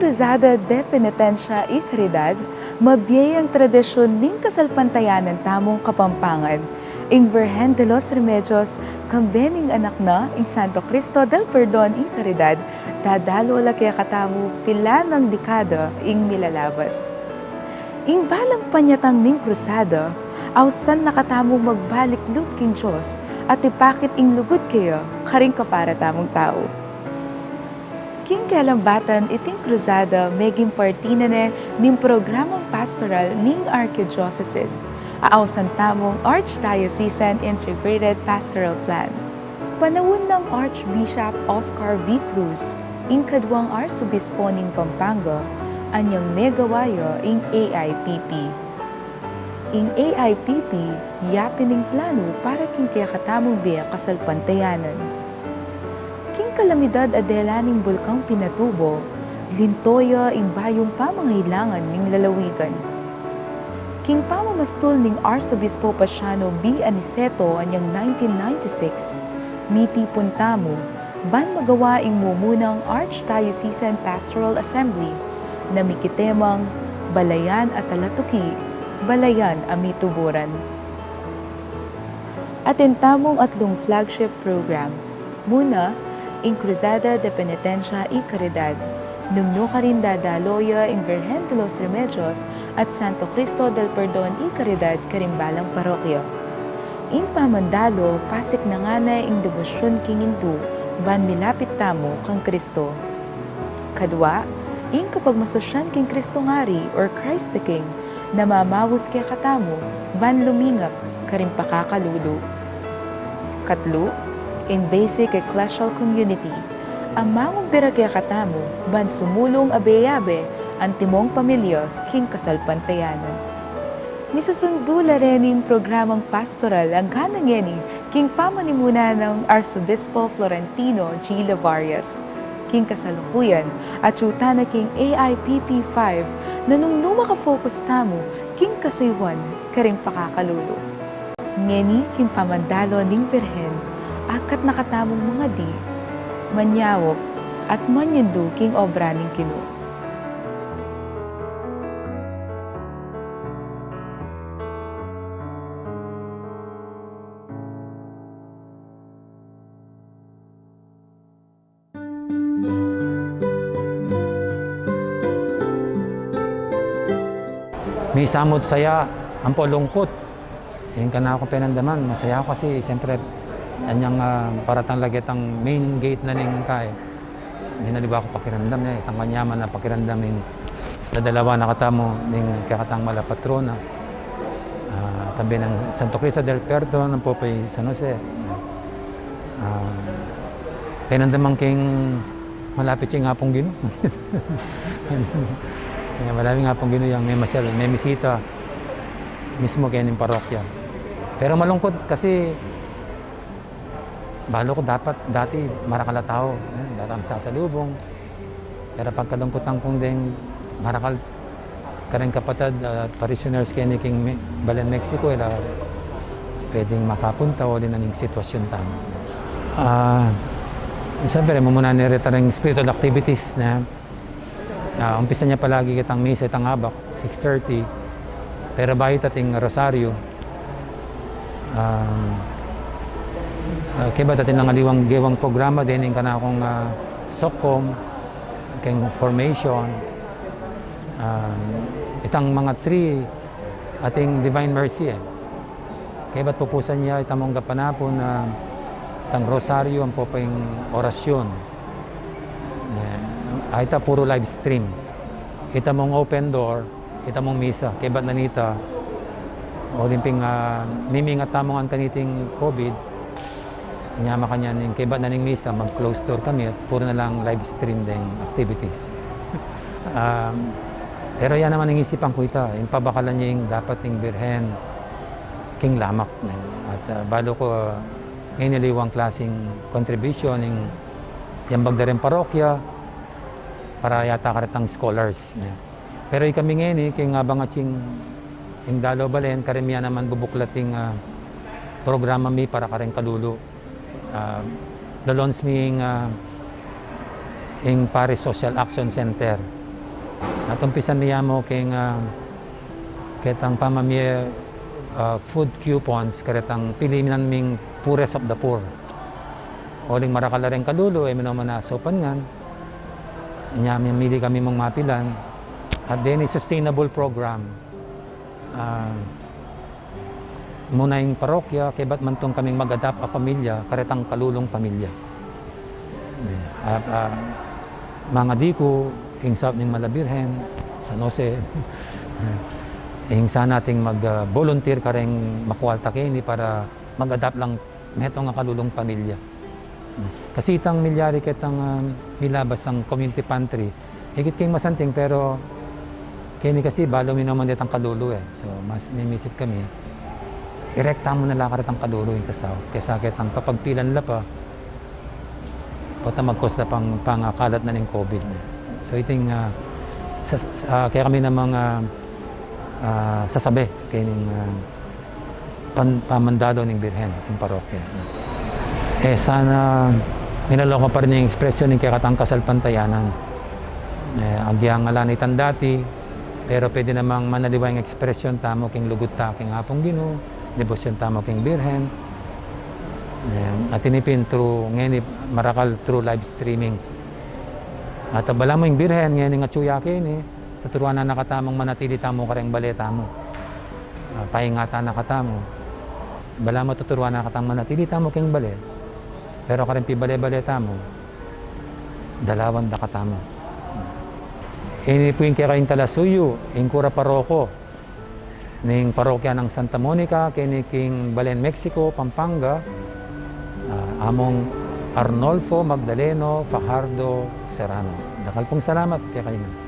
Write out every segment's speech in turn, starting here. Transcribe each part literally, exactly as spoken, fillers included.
Cruzada de Penitencia y Caridad, mabie yang tradisyun ning kasalpantayanan tamung Kapampangan. Ing Virgen de los Remedios, kambe ning anak na, ing Santo Cristo del Perdon y Caridad, dadalo la kekatamu pilanang dekada ing milalabas. Ing balang panyatang ning Cruzada, ausan na katamu magbalik lub king Dios at ipakit ing lugud keya karing kapara tamung tau. King kelambatan iting Cruzada, meging parti na ne ning programang pastoral ning Archdiocese, a ausan tamung Archdiocesan Integrated Pastoral Plan. Panaun nang Archbishop Oscar V. Cruz, ing kaduang Arsobispo ning Pampanga, anyang megawa ya ing A I P P. Ing A I P P, yapin ing planu para king kekatamung bie kasalpantayanan. King kalamidad a dela ning Bulkang Pinatubo, linto ya ing bayung pamangailangan ning lalawigan. King pamamastul ning Arsobispo Paciano B. Aniceto anyang nineteen ninety-six, mitipun tamu, ban magawa ing mumunang Archdiocesan Pastoral Assembly, na mikitemang Balayan a Talatuki, Balayan a Mituburan. Atin tamung atlung flagship program. Muna, ing Cruzada de Penitencia y Caridad. Nung nu karin dadalo ya ing Virgen de los Remedios at Santo Cristo del Perdon y Caridad karing balang parokya. Ing pamandalo, pasiknangan na ing debosyun king indu, ban milapit tamu kang Cristo. Kadwa, ing kapagmasusyan king Cristo ngari or Christ the King, na mamaus kekatamu ban lumingap karing pakakalulu. Katlu, ing basic ecclesial community, a mangumbira kekatamu ban sumulung abe-abe antimong pamilya king kasalpantayanan. Misusundu la reni ing programang pastoral a ngana ngeni king pamanimunan nang Arsobispo Florentino G. Levarias. King kasalukuyan, atyu tana king A I P P five, na nung nu makafocus tamu king kasuyuan karing pakakalulu. Ngeni king pamandalo ning Birhen, akat na katamung mangadi, manyawag, at manyundu king obra ning Ginu. Misamut saya, ampo lungkut. Ing kanakung penandaman, masaya ku kasi, siyempre, anyang, ah, paratang lagi itang main gate na ning kai. Ini na, di ba, aku pakiramdam ne, isang kanyaman a pakiramdam ing dadalawan na katamu ning kekatang mala patrona. Ah, tambe nang Santo Cristo del Perdon, ampo pa i San Jose. Ah, penandaman keng malapit ya ing Apung Ginu. Kaya malapit ing Apung Ginu yang memasyal, memisita mismu keni king parokya. Pero malungkut kasi balu ku dapat, dati marakal a tau, eh, dati masasalubung. Pero pagkalungkutan kung deng marakal kareng kapatad at parishioners keni king Me-, Balen Mexico, e la pwedeng makapunta uli na ning sitwasyun tamu. Ah, siyempre, mumuna ne reta ring spiritual activities na, ah, umpisa ne palagi kitang misa itang abak, six thirty. Pero bayu ating rosaryo, um, ah, kaybat atin nang aliwang gewang programa, dening kanakung, ah, sokkom, keng formation, um, itang mga three ating Divine Mercy, e. Kaybat pupusan ya itamung gapanapun, ah, itang rosaryo, ampo pa ing orasyun. E, a, ita puru live stream. Itamung open door, itamung misa, kaybat na nita, o limping, ah, mimingat tamu ngan kaniting COVID, nya makanyan ning kaybat na ning misa, mag-close door kami at puru na lang live stream deng activities. Um, pero ya naman ing isipan ku ita, ing pabakalan ya ing dapat ing Birhen king lamak, ne. At, ah, balu ku, ah, ngeni aliwang klasing contribution ing yambag da reng parokya para yata karetang scholars, ne. Pero ikami ngeni, king abang atsing ing dalo balen, kareng mi naman bubuklat ing, ah, programa mi para kareng kalulu. Ah, lo-launch mi ing, ah, ing Parish Social Action Center. At umpisan mi ya mu keng, ah, ketang pamamie, ah, food coupons, karetang pili mi nang ming poorest of the poor. Uling marakal la reng kalulu, e mi naman asaupan ngan. Nya, mimili kami mung mapilan. At deni sustainable program. Ah, muna ing parokya, kaybat man tung kaming mag-adopt a pamilya, karetang kalulung pamilya. At, ah, mangadi ku king saup ning Mala Birhen, San Jose, ing sana ating mag, ah, volunteer kareng makualta keni para mag-adopt lang metung a kalulung pamilya. Kasi itang milyari ketang, ah, milabas a community pantry, ikit king masanting, pero keni kasi balu mi naman detang kalulu e. So, mas mimisip kami, irekta mu na la karetang kalulu ing kasau, kesa ketang papagpilan la pa, pota mag-cause la pang, pangakalat na ning COVID. So, iting, ah, sa, sa, ah, kaya kami namang, ah, ah, sasabi kening, ah, pan-, pamandalo ning Birhen, king parokya. E, sana minalaw ku pa rin ing ekspresyon ning kekatang kasalpantayanan. E, agyang ala na itang dati, pero pwede namang manaliwa ing ekspresyon tamu king lugud ta king Apung Ginu, debosyon tamu king Birhen. E, at ini pin through, ngeni marakal through live streaming. At balamu ing Birhen, ngeni atyu ya keni, tuturuan na na katamung manatili tamu kareng bale tamu. Ah, paingatan na katamu. Balamu tuturuan na katamung manatili tamu keng bale. Pero kareng pibale-bale tamu, dalawan da katamu. Ini pu ing kekayung talasuyu, ing kura paroko ning parokya nang Santa Monica, keni king balen Mexico, Pampanga, ah, Among Arnolfo Magdaleno Fajardo Serrano. Dakal pung salamat kekayu.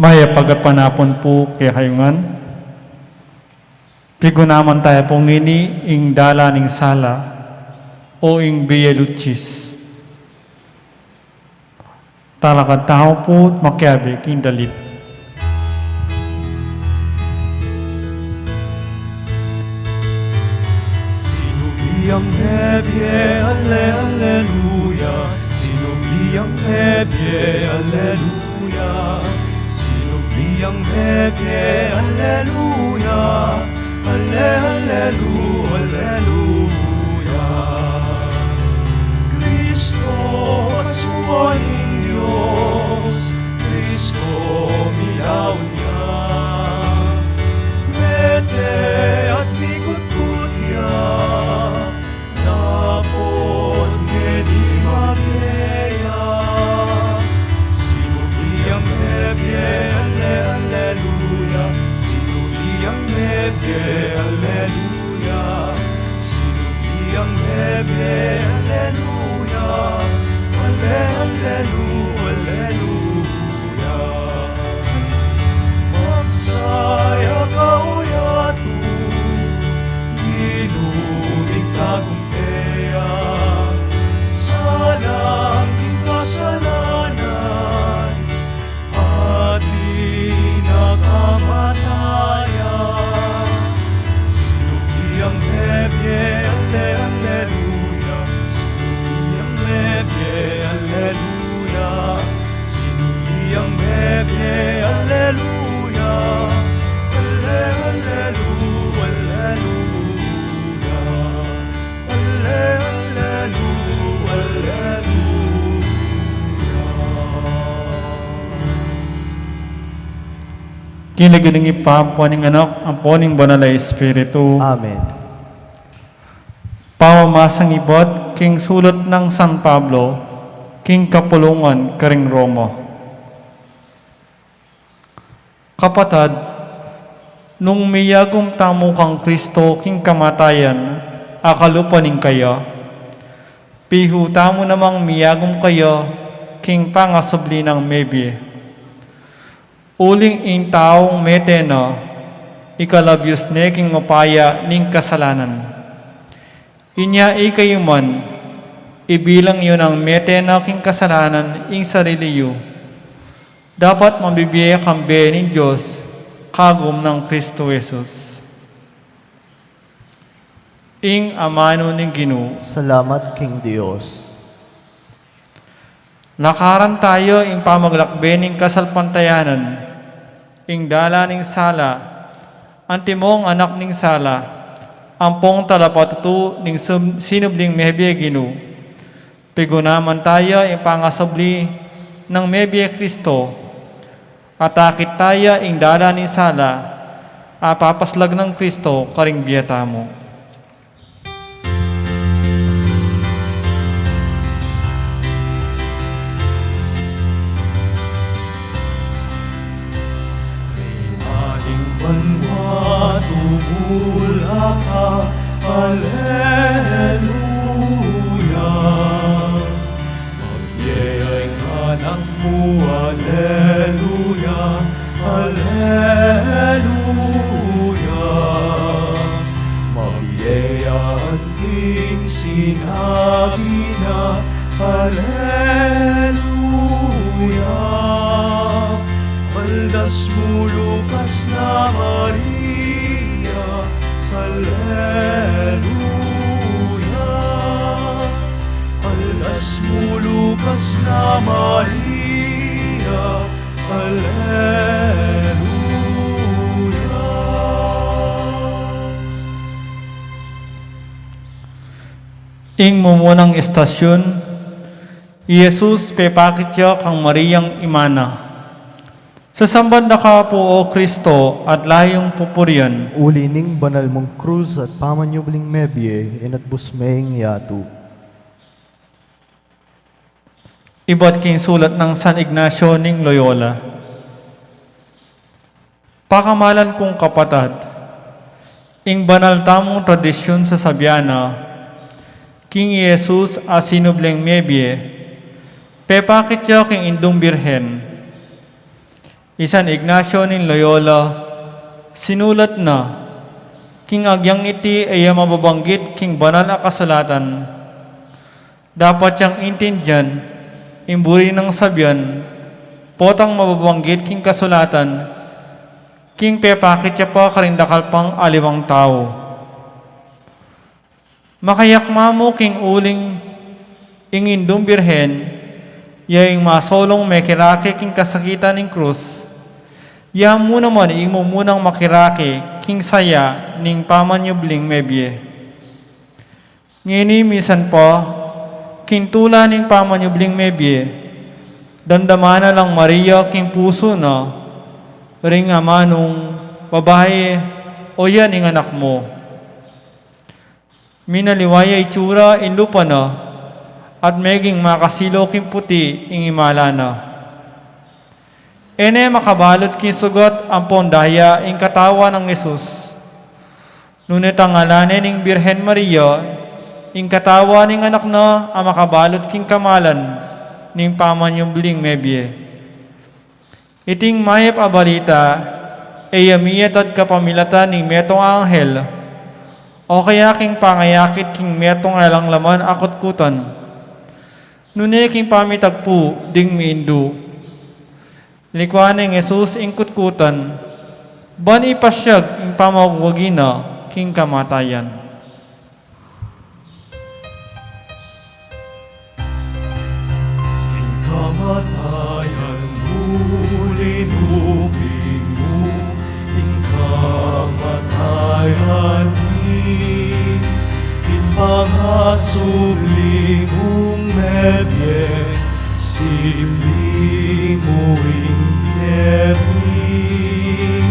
Mayap a kapanapun pu kekayu ngan. Pigunaman taya pu ngeni ing dalan ning sala o ing Via Lucis. Talakad tamu pu at makiabe king dalit. Sinubli yang mebie, ale, aleluya. Sinubli yang mebie, aleluya. Sinubli yang mebie, aleluya. Ale, alelu, aleluya. Kristo, pasuan ning Dios, Kristo, midaun ya. Mete at mikutkut ya, dapot ngeni mabie ya. Sinubli yang mebie, ale, aleluya. Sinubli yang mebie, aleluya. Sinubli yang mebie, aleluya. Ale, alelu, aleluya. Magsaya kayu yatu, Ginu, ing tagumpay a, salang king kasalanan, pati na kamatayan. Sinubli yang mebie, ale, aleluya. Sinubli yang mebie, aleluya. Sinubli yang mebie, aleluya. Ale, alelu, aleluya. Ale, alelu, aleluya. King lagyu ning Ibpa, ampo ning Anak, ampo ning Banal a Espiritu. Amen. Pamamasang ibat king sulat nang San Pablo king kapulungan karing Roma. Kapatad, nung miyagum tamu kang Kristo king kamatayan a kalupa ning kaya, pihu tamu namang miyagum kaya king pangasubli nang mebie. Uling ing taung mete na, ikalabius ne king upaya ning kasalanan. Inya ikayu man, ibilang yu nang mete na king kasalanan ing sarili yu, dapat mabibie kambe ning Dios kagum nang Kristo Jesus. Ing amanu ning Ginu. Salamat king Dios. Lakaran tayu ing pamaglakbe ning kasalpantayanan, ing dalan ning sala, antimong anak ning sala, ampong talapatutu ning sub-, sinubling mebie Ginu. Pigunaman taya ing pangasubli nang mebie Kristo, at akit taya ing dalan ning sala a papaslag nang Kristo karing bie tamu. Reina ning banua, tumulak ka, Aleluya. Mabie ya ing anak mu, Aleluya, Aleluya. Mabie ya anting sinabi na, Aleluya. Paldas mu, lukas na Maria, Aleluya. Paldas mu, lukas na Maria, Aleluya. Ing mumunang estasyun, i Jesus pepakit ya kang Mariang ima na. Sasamban da ka pu, O Kristo, at layung pupurian. Uli ning banal mung krus at pamanyubling mebie, inatbus me ing yatu. Ibat king sulat nang San Ignacio ning Loyola. Pakamalan kung kapatad, ing banal tamung tradisyun sasabian na, king i Jesus a sinubling mebie, pepakit ya king Indung Birhen. I San Ignacio ning Loyola, sinulat na, king agyang iti e ya mababanggit king banal a kasulatan. Dapat yang intindian ing buri nang sabian, potang mababanggit king kasulatan, king pepakit ya pa karing dakal pang aliwang tau. Makayakma mu king uling ing Indung Birhen, ya ing masolung mekirake king kasakitan ning krus, ya mu naman ing mumunang makirake king saya ning pamanyubling mebie. Ngeni misan pa, king tula ning pamanyubling mebie, damdaman na lang Maria king pusu na, ring amanung, Babai, oyan ing anak mu. Minaliwa ya itsura ing lupa na, at meging makasilu king puti ing imala na. E ne makabalut king sugat ampon daya ing katawan nang Jesus. Nune tanggalan ne ning Birhen Maria ing katawan ning anak na a makabalut king kamalan ning pamanyubling mebie. Iting mayap a balita, e ya miyatad kapamilatan ning metung a anghel, o kaya king pangayakit king metung a alang laman a kutkutan. Nune king pamitagpu ding miindu, likuan neng Jesus ing kutkutan, ban ipasyag ing pamagwagi na king kamatayan. King kamatayan mu linuping mu ing kamatayan mi, king pangasubli mung mebie, sibli mu ing bie mi.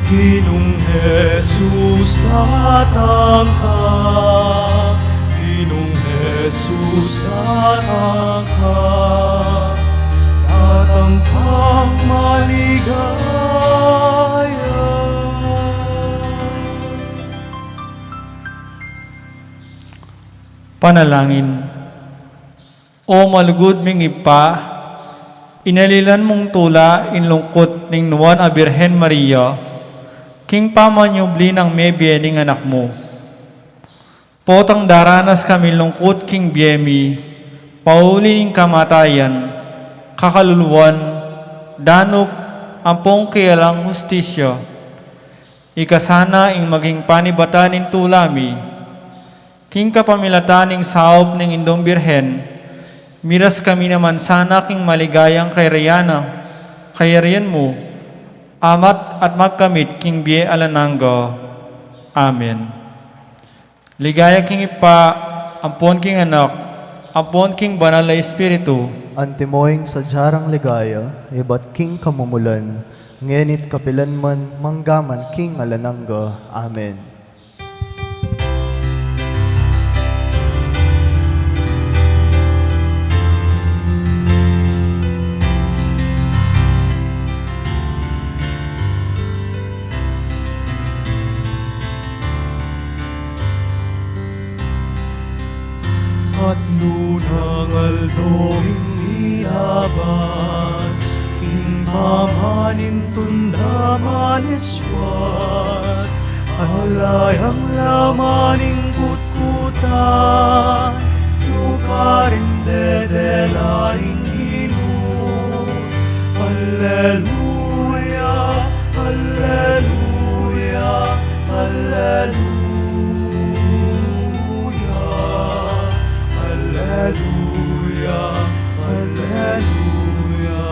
Ginung Jesus, datang ka. Ginung Jesus, datang ka. Datang kang maligaya. Panalangin. O malugud ming Ibpa, inalilan mung tula ing lungkut ning nuan a Birhen Maria king pamanyubli nang mebie ning anak mu. Potang daranas kami lungkut king bie mi, pauli ning kamatayan, kakaluluan, danup, ampong king alang hustisya. Ika sana ing maging panibatan ning tula mi. King kapamilatan ning saup ning Indung Birhen, miras kami naman sana king maligayang kayarian na, kayarian mu, amat at magkamit king bie alang angga. Amen. Ligaya king Ibpa, ampon king Anak, ampon king Banal a Espiritu. Antimo ing sadya rang ligaya, ibat king kamumulan, ngeni't kapilanman, manggaman king alang angga. Amen. At nung aldo ing ilabas, ing pamanintun da maniswas, ala yang laman ning kutkutan, nu karin dedela ing Ginu. Alleluia, alleluia, alleluia. Alleluia, alleluia, alleluia.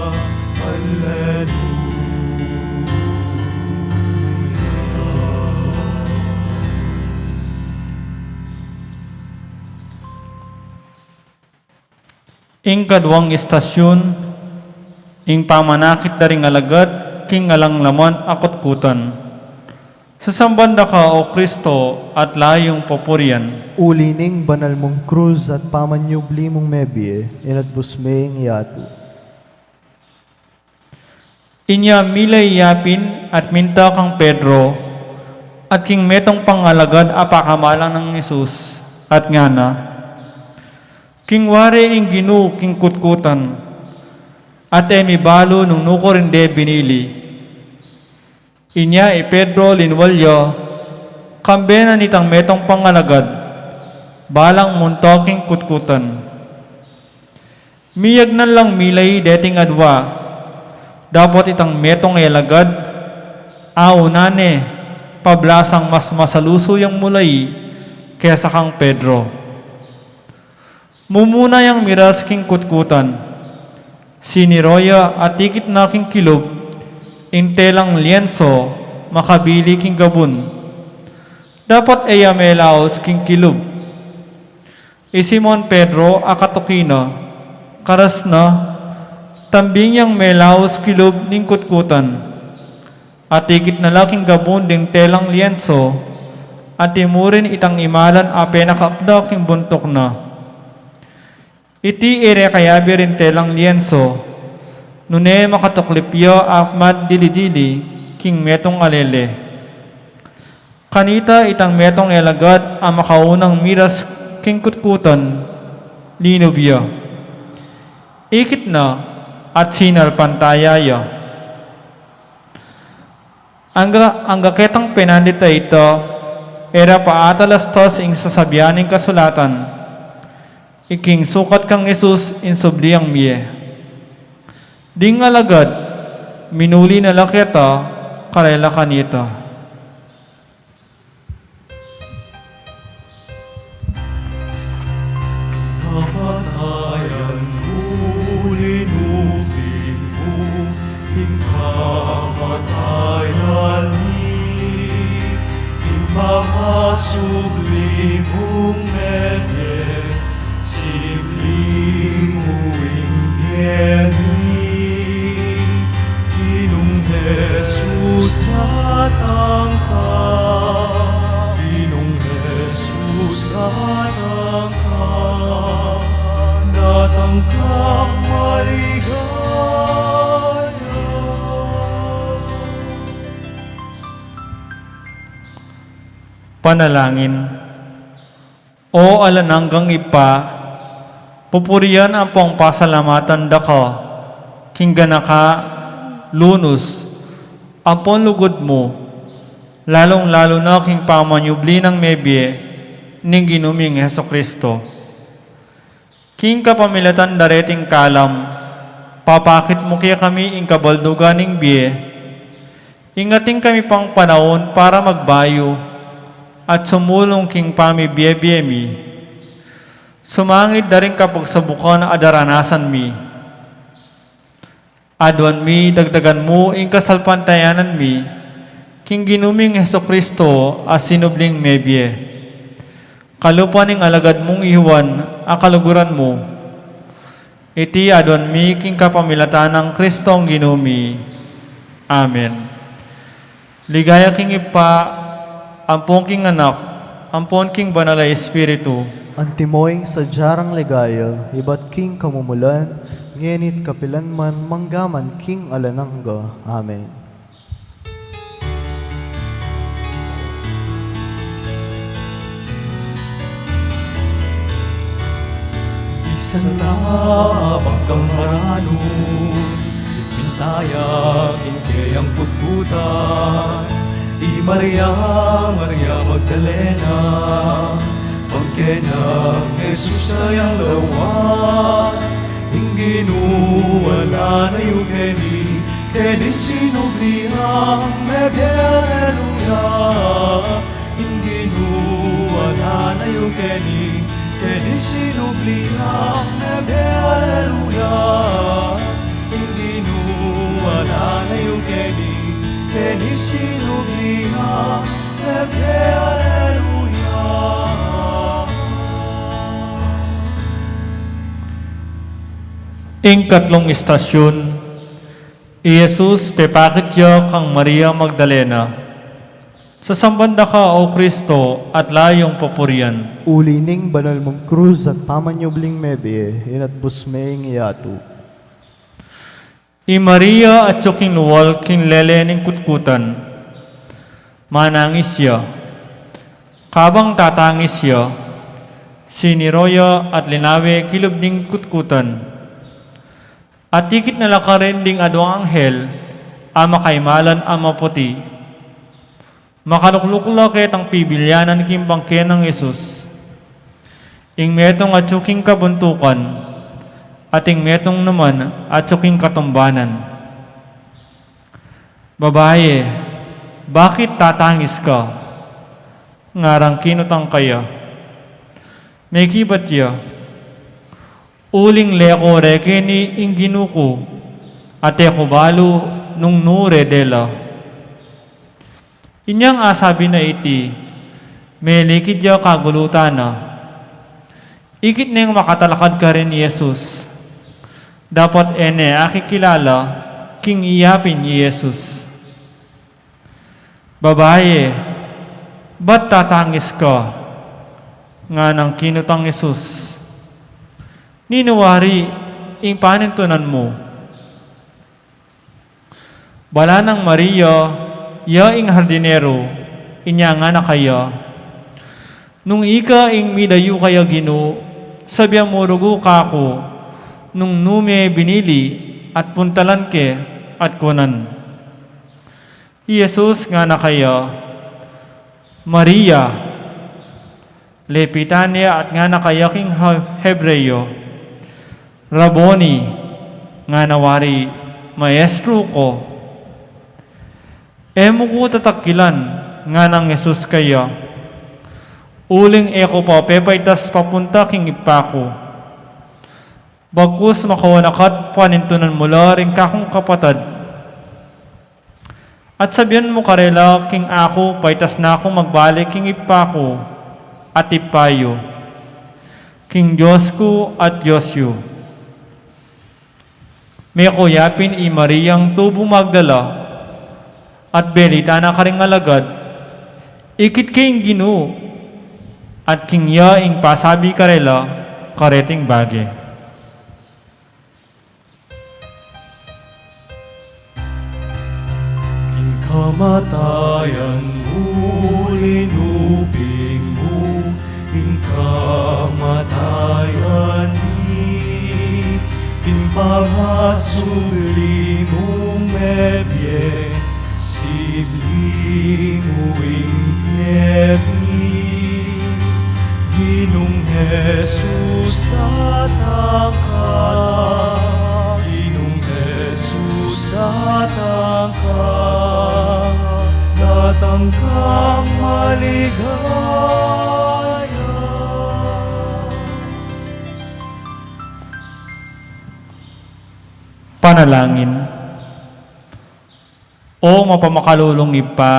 Ing kaduang istasyun, ing pamanakit da ring alagad king alang laman a kutkutan. Sasamban da ka, O Kristo, at layung papurian. Uli ning banal mung krus at pamanyubli mung mebie, inatbus me ing yatu. Inya milay ya pin at minta kang Pedro at king metung pang alagad a pakamalang nang Jesus, at ngana, King wari ing Ginu king kutkutan, at e mi balu nung nu ko rinde binili. Inya i Pedro linwal ya, kambe na nitang metung pang alagad, balang munta king kutkutan. Miyagnan lang milay deting adwa, dapot itang metung a alagad, aunan ne, pablasang mas masalusu yang mulay kesa kang Pedro. Mumuna yang miras king kutkutan. Siniro ya at ikit na king kilub ing telang lienso makabili king gabun. Dapot e ya melaus king kilub. I Simon Pedro a katuki na, karas na, tambing yang melaus kilub ning kutkutan. At ikit na la king gabun ding telang lienso, at timurin itang imalan a penakapda king buntuk na. Iti e re kayabe ring telang lienso, nune makatuklip ya a madili-dili king metung a lele. Kanita itang metung a alagad a makaunang miras king kutkutan, linub ya. Ikit na at sinalpantaya ya. Angga, angga ketang penandit a ita, e ra pa atalastas ing sasabian ning kasulatan. Iking sukat kang Jesus ing subli yang mie. Ding alagad, minuli na la keta karela kanita. Kamatayan mu, linubing mu ing kamatayan mi, ing makasubli mung mebie, sibli mu ing bie mi. Ginung Jesus, datang ka. Ginung Jesus, datang ka. Datang ka maligaya. Panalangin. O alang anggang Ibpa, pupurian ampong pasalamatan da ka king ganaka, lunus, ampon lugud mu, lalung-lalu na king pamanyubli nang mebie ning Ginu ming Jesucristo. King kapamilatan da reting kalam, papakit mu kekami ing kabaldugan ning bie, ing atin kami pang panaun para magbayu at sumulung king pamibie-bie mi. Sumangid da ring kapagsabukan a daranasan mi. Aduan mi, dagdagan mu ing kasalpantayanan mi king Ginu ming Jesucristo a sinubling mebie. Kalupa ning alagad mung i Juan a kaluguran mu. Iti aduan mi king kapamilatan nang Kristong Ginu mi. Amen. Ligaya king Ibpa, ampon king Anak, ampon king Banal a Espiritu. Antimo ing sadya rang ligaya, ibat king kamumulan, ngeni't kapilan man, manggaman king alang angga. Amen. Isan na bangkang maranu, minta ya king keyang kutkutan. I Maria, Maria Magdalena, bangke nang Jesus kayang lawan. Ing Ginu ala na yu keni, keni sinubli yang mebie, aleluya. Ing Ginu ala na yu keni, keni sinubli yang mebie, aleluya. Ing Ginu ala na yu keni, keni sinubli yang mebie, aleluya. Ing katlung istasyun, i Jesus pepakit ya kang Maria Magdalena. Sasamban da ka, O Kristo, at layung papurian. Uli ning banal mung krus at pamanyubling mebie, inatbus me ing yatu. I Maria atyu king lual king lele ning kutkutan. Manangis ya. Kabang tatangis ya, siniro ya at linawe kilub ning kutkutan. At ikit na la karin ding aduang anghel a makaimalan a maputi. Makalukluk la ketang pibilyanan king bangke nang Jesus. Ing metung atyu king kabuntukan, at ing metung naman atyu king katumbanan. Babae, bakit tatangis ka? Ngarang kinutang kaya. Mekibat ya. Uling leko re keni ing Ginu ku, at e ku balu nung nu re dela. Inyang asabi na iti, melikid ya kagulutan na. Ikit neng makatalakad karin i Jesus. Dapot e ne akikilala king iyapin i Jesus. Babae, ba't tatangis ka? Nganang kinutang Jesus. Ninu wari ing panintunan mu? Bala nang Maria, ya ing hardinero, inya ngana kaya, Nung ika ing midayu kaya Ginu, sabian mu rugu kaku, nung nu me binili, at puntalan ke, at kunan. I Jesus ngana kaya, Maria. Lepitan ne at ngana kaya king He-, Hebreo, Rabboni, ngana wari, Maestro ku. E mu ku tatakilan, nganang Jesus kaya, uling e ku pa pepaitas papunta king Ibpa ku. Bagkus makawan na ka't panintunan mu la ring kakung kapatad. At sabian mu karela king aku paitas na kung magbalik king Ibpa ku at Ibpa yu, king Dios ku at Dios yu. Meku yapin i Mariang tubu Magdala, at belita na karing alagad, ikit ke ing Ginu, at king ya ing pasabi karela kareting bage. King kamatayan mu linubing mu, ing kamatayan mi, king pamasubli mung mebie, sibli mu ing bie mi. Ginung Jesus, datang ka. Ginung Jesus, datang ka. Datang kang maligaya. Panalangin. O mapamakalulung Ibpa,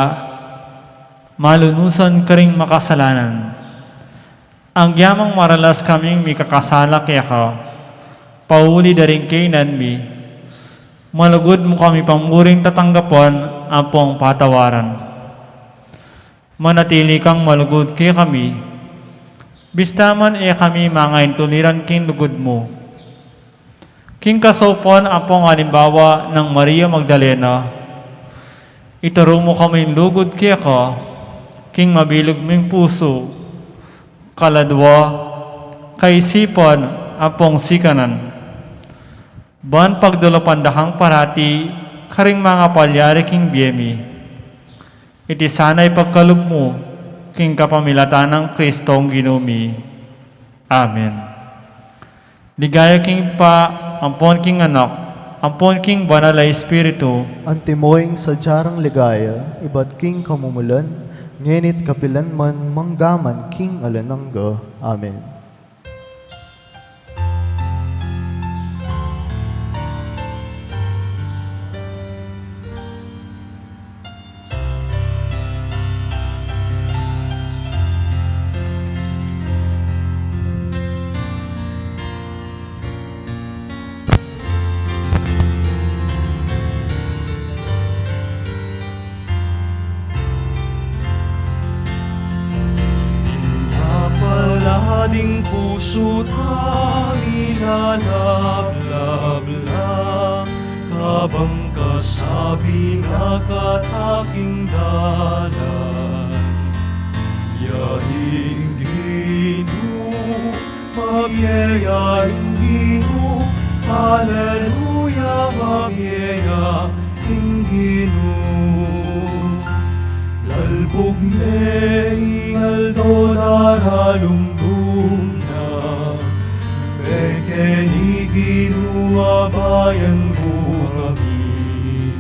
malunusan karing makasalanan, Agyang maralas kaming mikakasala keka, pauli da ring kainan mi, malugud mu kami pamuring tatanggapan ampong patawaran. Manatili kang malugud kekami, bista man e kami mangaintuliran king lugud mu. King kasaupan ampong alimbawa nang Maria Magdalena, ituru mu kaming lugud keka, king mabilug ming pusu, kaladwa, kaisipan, ampong sikanan. Ban pagdulapan da kang parati karing mangapalyari king bie mi. Iti sana ipagkalub mu king kapamilatan nang Kristong Ginu mi. Amen. Ligaya king Ibpa, ampon king Anak, ampon king Banal a Espiritu. Antimo ing sadya rang ligaya, ibat king kamumulan, ngeni't kapilan man, manggaman king alang angga. Amen. Inya pala ding pusu tang ilalablab la, kabang kasabi na kataking dalan. Ya ing Ginu, mabie ya ing Ginu, aleluya, mabie ya ing Ginu. Lalbug ne ing aldo, daralumdum na, mekeni Ginu, abayan mu kami.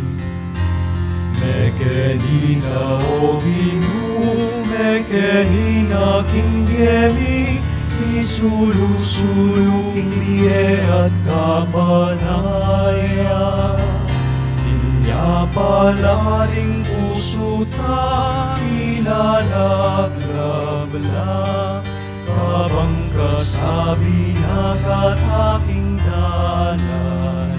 Mekeni na, o Ginu, mekeni na king bie mi, isulu-sulu king bie at kapanayan. Inya pala ding pusu tang ilalablab la, kabang kasabi na kataking dalan.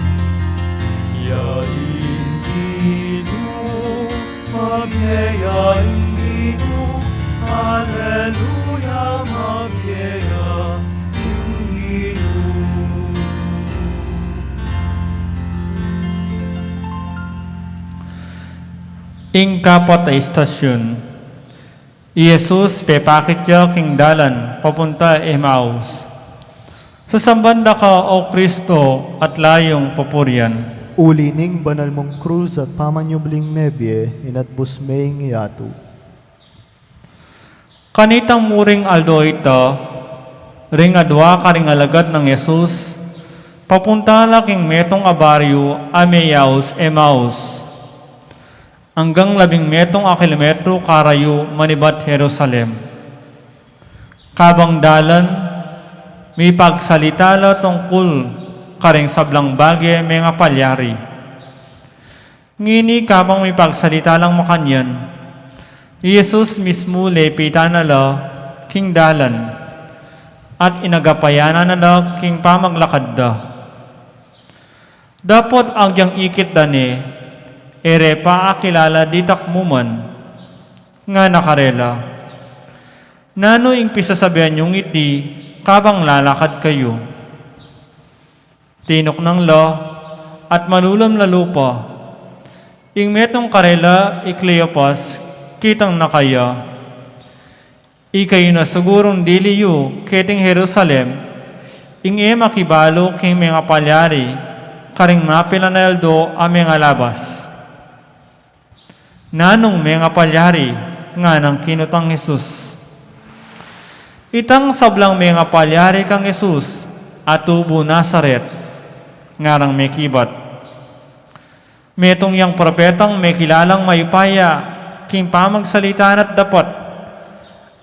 Ya ing Ginu, mabie ya ing Ginu, aleluya, mabie ya ing Ginu. Ing kapat a istasyun. I Jesus pepakit ya king dalan papunta Emmaus. Sasamban da ka, O Kristo, at layung papurian. Uli ning banal mung krus at pamanyubling mebie, inatbus me ing yatu. Kanitang muring aldo ita, ring adua karing alagad nang Jesus, papunta la king metung a baryu a meyaus Emmaus. Anggang labing metung a kilometru karayu manibat Jerusalem. Kabang dalan, mipagsalita la tungkul karing sablang bage mengapalyari. Ngeni kabang mipagsalita lang makanyan, i Jesus mismu lepitan na la king dalan, at inagapayan na la king pamaglakad da. Dapot agyang ikit da ne, e re pa akilala ditak mu man, ngana karela, nanu ing pisasabian yung iti kabang lalakad kayu? Tinuknang la, at malulum la lupa. Ing metung karela, i Cleopas, kitang na kaya. Ikayu na sigurung dili yu keting Jerusalem ing e makibalu king mengapalyari karing mapilan a aldo a mengalabas. Nanung mengapalyari? Nganang kinutang Jesus. Itang sablang mengapalyari kang Jesus a tubu Nazaret, ngarang mekibat. Metung yang propetang mekilalang mayupaya king pamagsalita na't dapat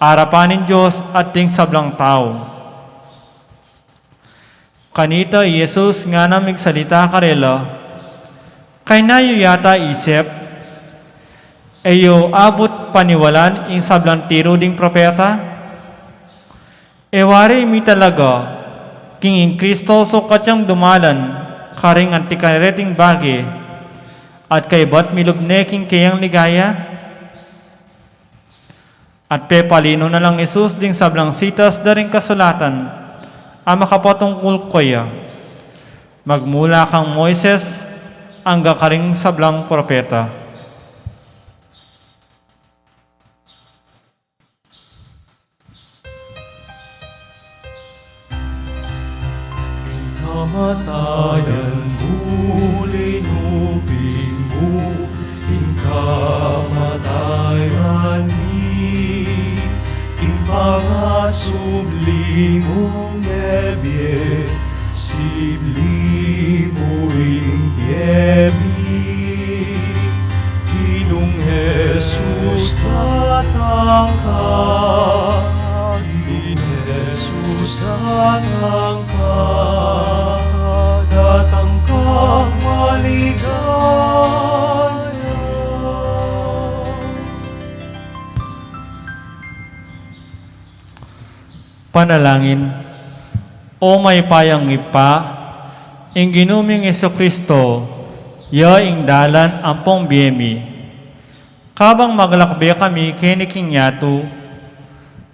arapan ning Dios at ding sablang tau. Kanita i Jesus ngana migsalita karela, kayna yu yata isip, e yu abut paniwalan ing sablang tiru ding propeta? E wari mi talaga king ing Kristo sukat yang dumalan karing anti kareting bage, at kaybat milub ne king keyang ligaya? At pepalinu na lang Jesus ding sablang sitas da ring kasulatan a makapatungkul kaya, magmula kang Moises angga karing sablang propeta. Ing kamatayan mu, linuping mu, ing kamatayan mi, ing pangasubli mung mebie, sibli mu ing bie mi. Ginung Jesus, datang ka. Ginung Jesus, datang ka. Datang kang maligaya. Panalangin. O mayupayang Ibpa, ing Ginu ming Jesucristo, ya ing dalan ampong bie mi. Kabang maglakbe kami keni king yatu,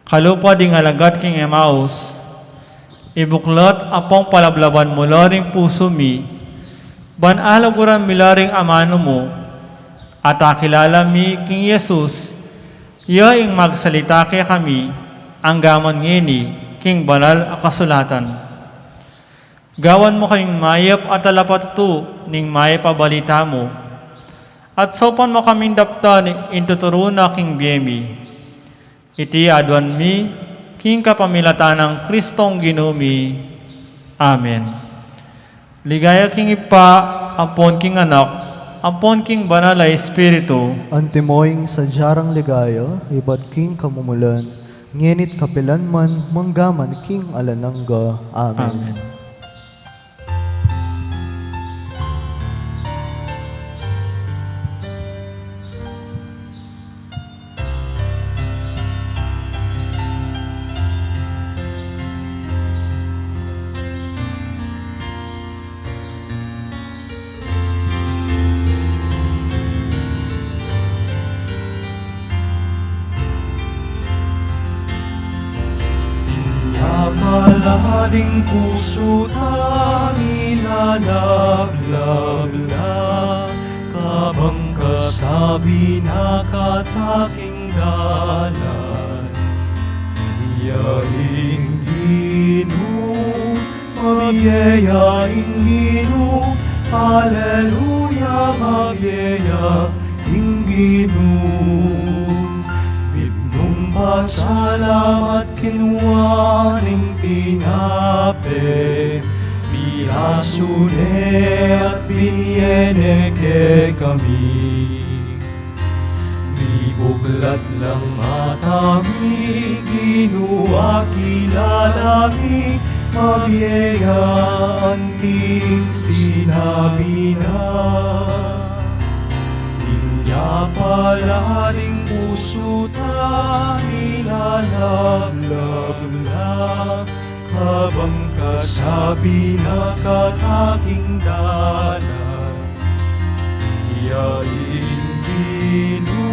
kalupa ding alagad king Emmaus, ibuklat ampong palablaban mu la ring pusu mi, ban aluguran mi la ring amanu mu, at akilala mi king Jesus, ya ing magsalita kekami anggaman ngeni king banal a kasulatan. Gawan mu kaming mayap a talapatutu ning mayap a balita mu, at saupan mu kaming daptan ing tuturu na king bie mi. Iti aduan mi king kapamilatan nang Kristong Ginu mi. Amen. Ligaya king Ibpa, ampon king Anak, ampon king Banal a Espiritu. Antimo ing sadya rang ligaya, ibat king kamumulan, ngeni't kapilan man, manggaman king alang angga. Amen. Amen. Inya pala ding pusu ta milalablab la, kabang kasabi na kataking dalan. Ya ing Ginu, mabie ya ing Ginu, aleluya, mabie ya ing Ginu. Mitmung pasalamat kinua ne ing tinape, pirasu ne at binie ne kekami. Mibuklat lang mata mi, Ginu, akilala mi, mabie ya ing sinabi na. Inya pala ding pusu ta milalablab la, kabang kasabi na kataking dalan. Ya ing Ginu,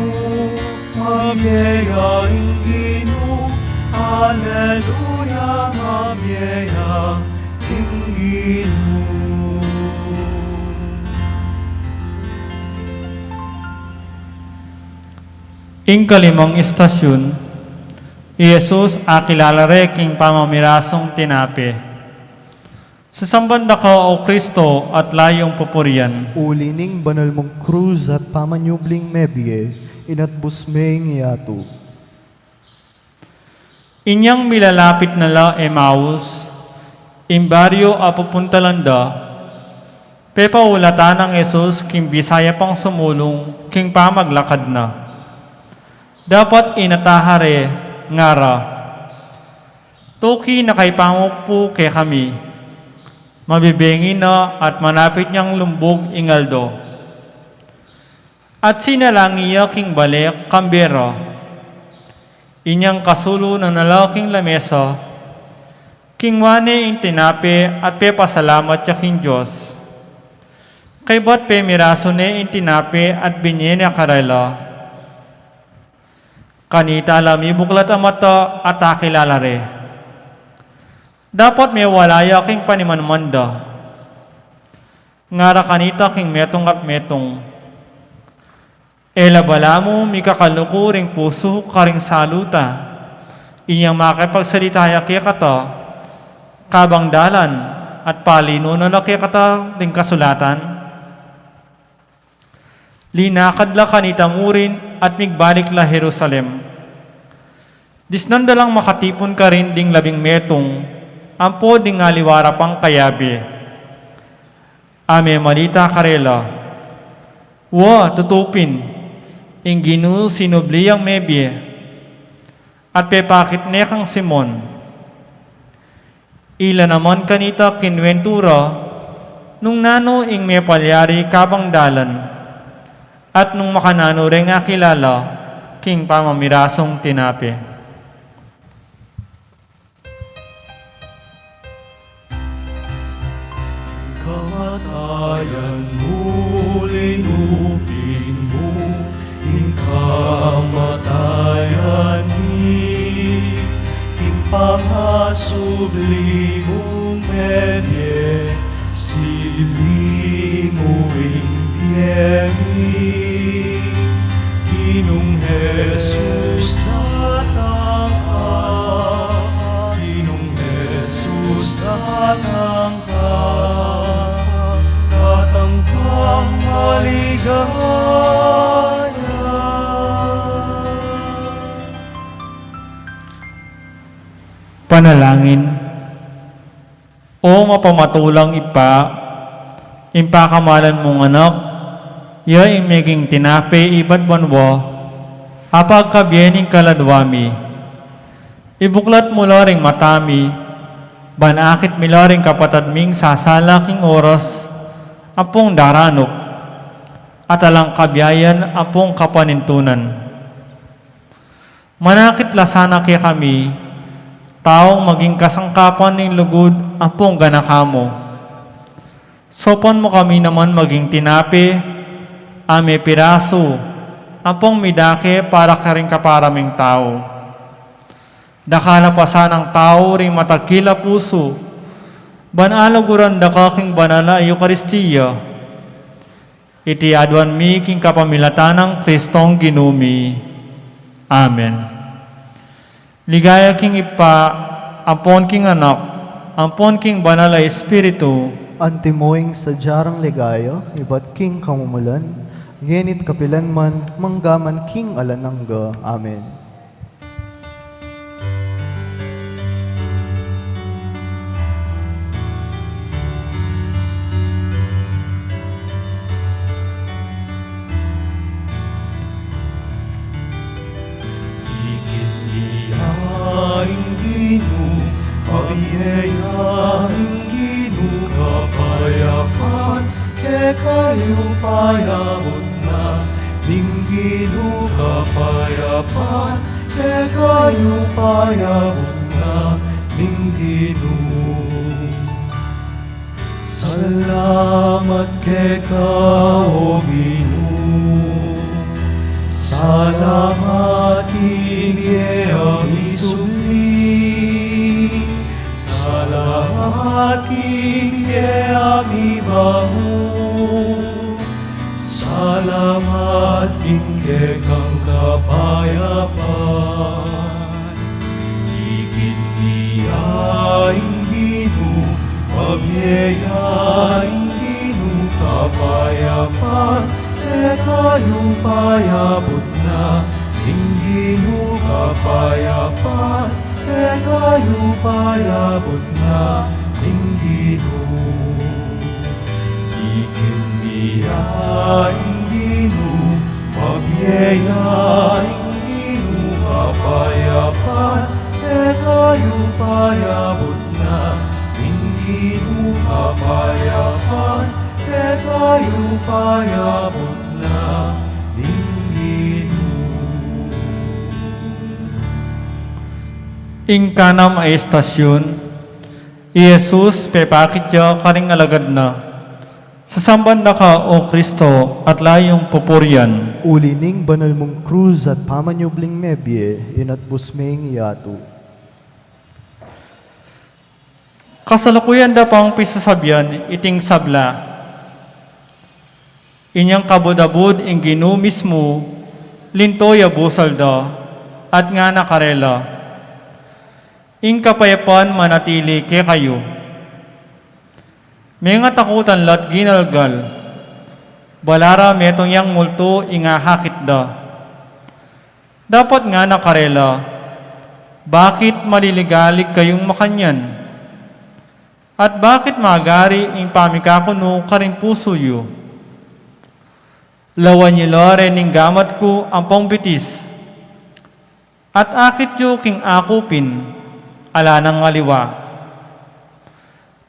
mabie ya ing Ginu, aleluya, mabie ya ing Ginu. Ing kalimang istasyun, i Jesus akilala re king pamamirasung tinape. Sasamban da ka, O Kristo, at la yung pupurian. Uli ning banal mung krus at pamanyubling mebie, inatbus me ing yatu. Inyang milalapit na la Emmaus, ing baryu a pupuntalan da, pepaulatan nang Jesus king bisaya pang sumulung king pamaglakad na. Dapot inataha re, ngara, Tuki na kay pamupu kekami. Mabibengi na at manapit nang lumbug ing aldo. At sinalangi ya king bale kambe ra. Inyang kasulu na na la king lamesa, Kinua ne ing tinape at pepasalamat ya king Dios. Kaybat pemirasu ne ing tinape at binye ne karela. Kanita la mibuklat a mata at akilala re. Dapot mewala ya king panimanman da. Ngara kanita king metung at metung, e la bala mu mikakaluku ring pusu karing salu ta, inyang makipagsalita ya kekata kabang dalan at palinunan na kekata ring kasulatan? Linakad la kanita murin at migbalik la Jerusalem. Disnan da lang makatipun karin ding labing metung ampo ding aliwa ra pang kayabe. A memalita karela, "Wa, tutu pin, ing Ginu sinubli yang mebie, at pepakit ne kang Simon." Ila naman kanita kinuwentu ra nung nanu ing mepalyari kabang dalan, at nung makananu reng akilala king pamamirasung tinape. Kamatayan mu, linupin mu ing kamatayan mi, king pangasubli mung mebie, sibli mu ing bie mi. Ginung Jesus, datang ka. Ginung Jesus, datang ka. Datang kang maligaya. Panalangin. O mapamatulang Ibpa, ing pakamalan mung Anak, ya ing meging tinape ibat banua, a pagkabie ning kaladua mi. Ibuklat mu la ring mata mi, ban akit mi la ring kapatad ming sasala king oras ampong daranup, at alang kabiayan ampong kapanintunan. Manakit la sana kekami, taung maging kasangkapan ning lugud ampong ganaka mu. Saupan mu kami naman maging tinape, a mepirasu, ampong midake para karing kapara ming tau. Dakal a pasanang tau ring matagkil a pusu, ban aluguran da ka king banal a Eukaristia. Iti aduan mi king kapamilatan nang Kristong Ginu mi. Amen. Ligaya king Ibpa, ampon king Anak, ampon king Banal a Espiritu. Antimo ing sadya rang ligaya, ibat king kamumulan, ngeni't kapilan man, manggaman king alang angga. Amen. Ikit mi ya ing Ginu, pabie ya ing Ginu, kapayapan kekayu payabut na ning Ginu, kapayapan kekayu payabut na ning Ginu. Salamat keka, o Ginu. Salamat king bie a misubli. Salamat king bie a mibangun. Salamat king kekang kapayapan. Ikit mi ya ing Ginu, pabie ya ing Ginu, kapayapan kekayu payabut na ning Ginu, kapayapan kekayu payabut na ning Ginu. Ikit mi ya ing Ginu, pabie ya ing Ginu, kapayapan kekayu payabut na ning Ginu, kapayapan kekayu payabut na ning Ginu. Ing kanam a estasyun, I Jesus pepakit ya karing alagad na, "Sasamban da ka, O Kristo, at layung pupurian." Uli ning banal mung krus at pamanyubling mebie, inatbus me ing yatu. Kasalukuyan da pang pisasabian iting sabla, inyang kabud-abud ing Ginu mismu, linto ya busal da, at ngana karela, "Ing kapayapan manatili kekayu." Mengatakutan la't ginalgal, balu ra metung yang multu ing ahakit da. Dapot ngana karela, "Bakit maliligalig kayung makanyan? At bakit magari ing pamikakunu karing pusu yu? Lawan yu la rening gamat ku ampong bitis, at akit yu king akupin, ala nang aliwa.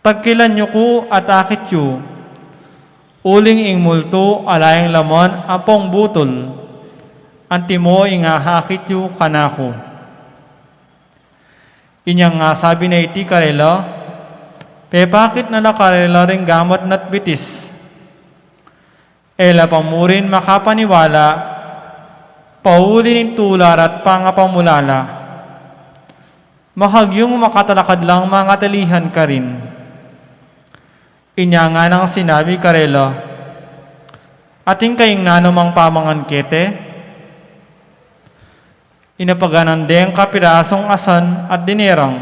Tagkilan yu ku at akit yu, uling ing multu ala yang laman ampong butul, antimo ing ahakit yu kanaku." Inyang asabi na iti karela, pepakit na la karela ring gamat na't bitis. E la pa murin makapaniwala, pauli ning tula ra't pangapamulala. Makagyung makatalakad lang mangatilihan karin. Inya nganang sinabi karela, "Atin kayung nanumang pamangan kete?" Inapaganan deng kapirasung asan at dinerang.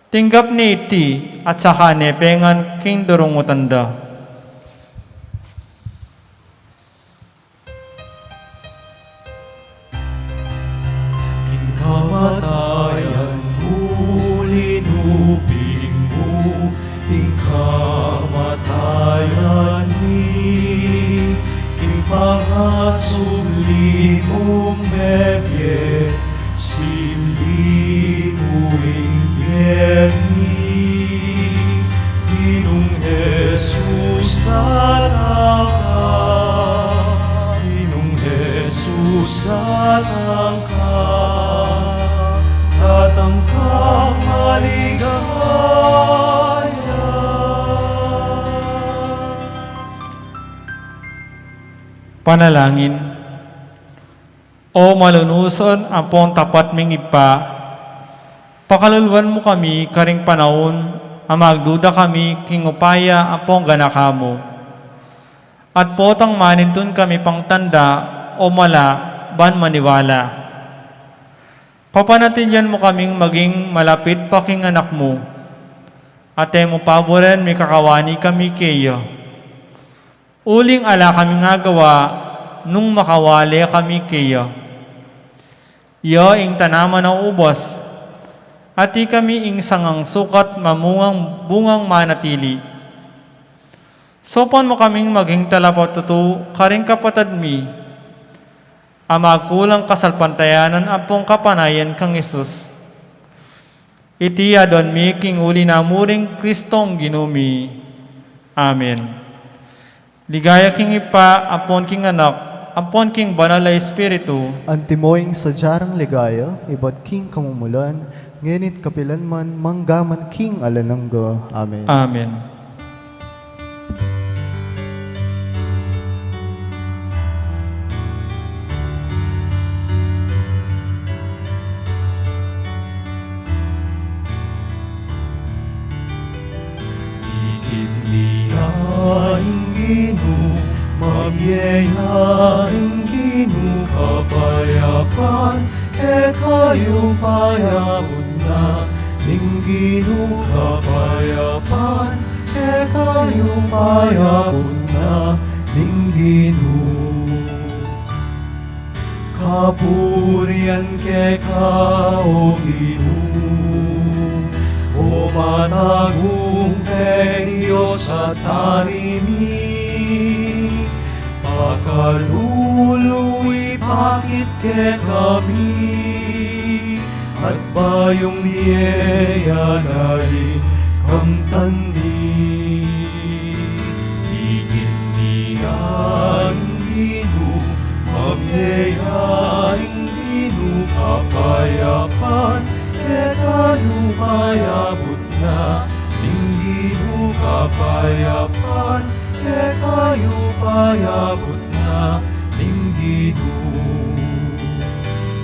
Tinggap ne iti at saka ne pengan king durungutan da. King kamatayan mu linuping mu ing kamatayan mi, king pangasubli mung mebie, simli mu ing bie mi. Ginung Jesus, datang ka. Ginung Jesus, datang ka. Datang kang maligaya. Panalangin. O malunusan ampong tapat ming Ibpa, pakaluluan mu kami karing panaun a magduda kami king upaya ampong ganaka mu. At potang manintun kami pang tanda o mala ban maniwala. Papanatilian mu kaming maging malapit pa king Anak mu. At e mu paburen mikakawani kami keya. Uling ala kaming agawa nung makawale kami keya. Ya ing tanaman a ubas, at ikami ing sangang sukat mamungang bungang manatili. Saupan mu kaming maging talapatutu karing kapatad mi a magkulang kasalpantayanan ampong kapanayan kang Jesus. Iti aduan mi king uli na mu ring Kristong Ginu mi. Amen. Ligaya king Ibpa, ampon king Anak, ampon king Banal a Espiritu. Antimo ing sadya rang ligaya, ibat king kamumulan, ngeni't kapilan man, manggaman king alang angga. Amen. Amen. Ikit mi ya ing Ginu, mabie ya ing Ginu, kapayapan kekayu, payabun na ning Ginu, kapayapan kekayu, payabun na ning Ginu. Kapurian keka, O Ginu, o matagumpeng Dios at Ari mi. Pakalulu ipakit kekami at bayung bie ya na ing kamtan mi. Ikit mi ya ing Ginu, mabie ya ing Ginu, kapayapan kekayu, payabun na ning Ginu, kapayapan kekayu payabut na ning Ginu.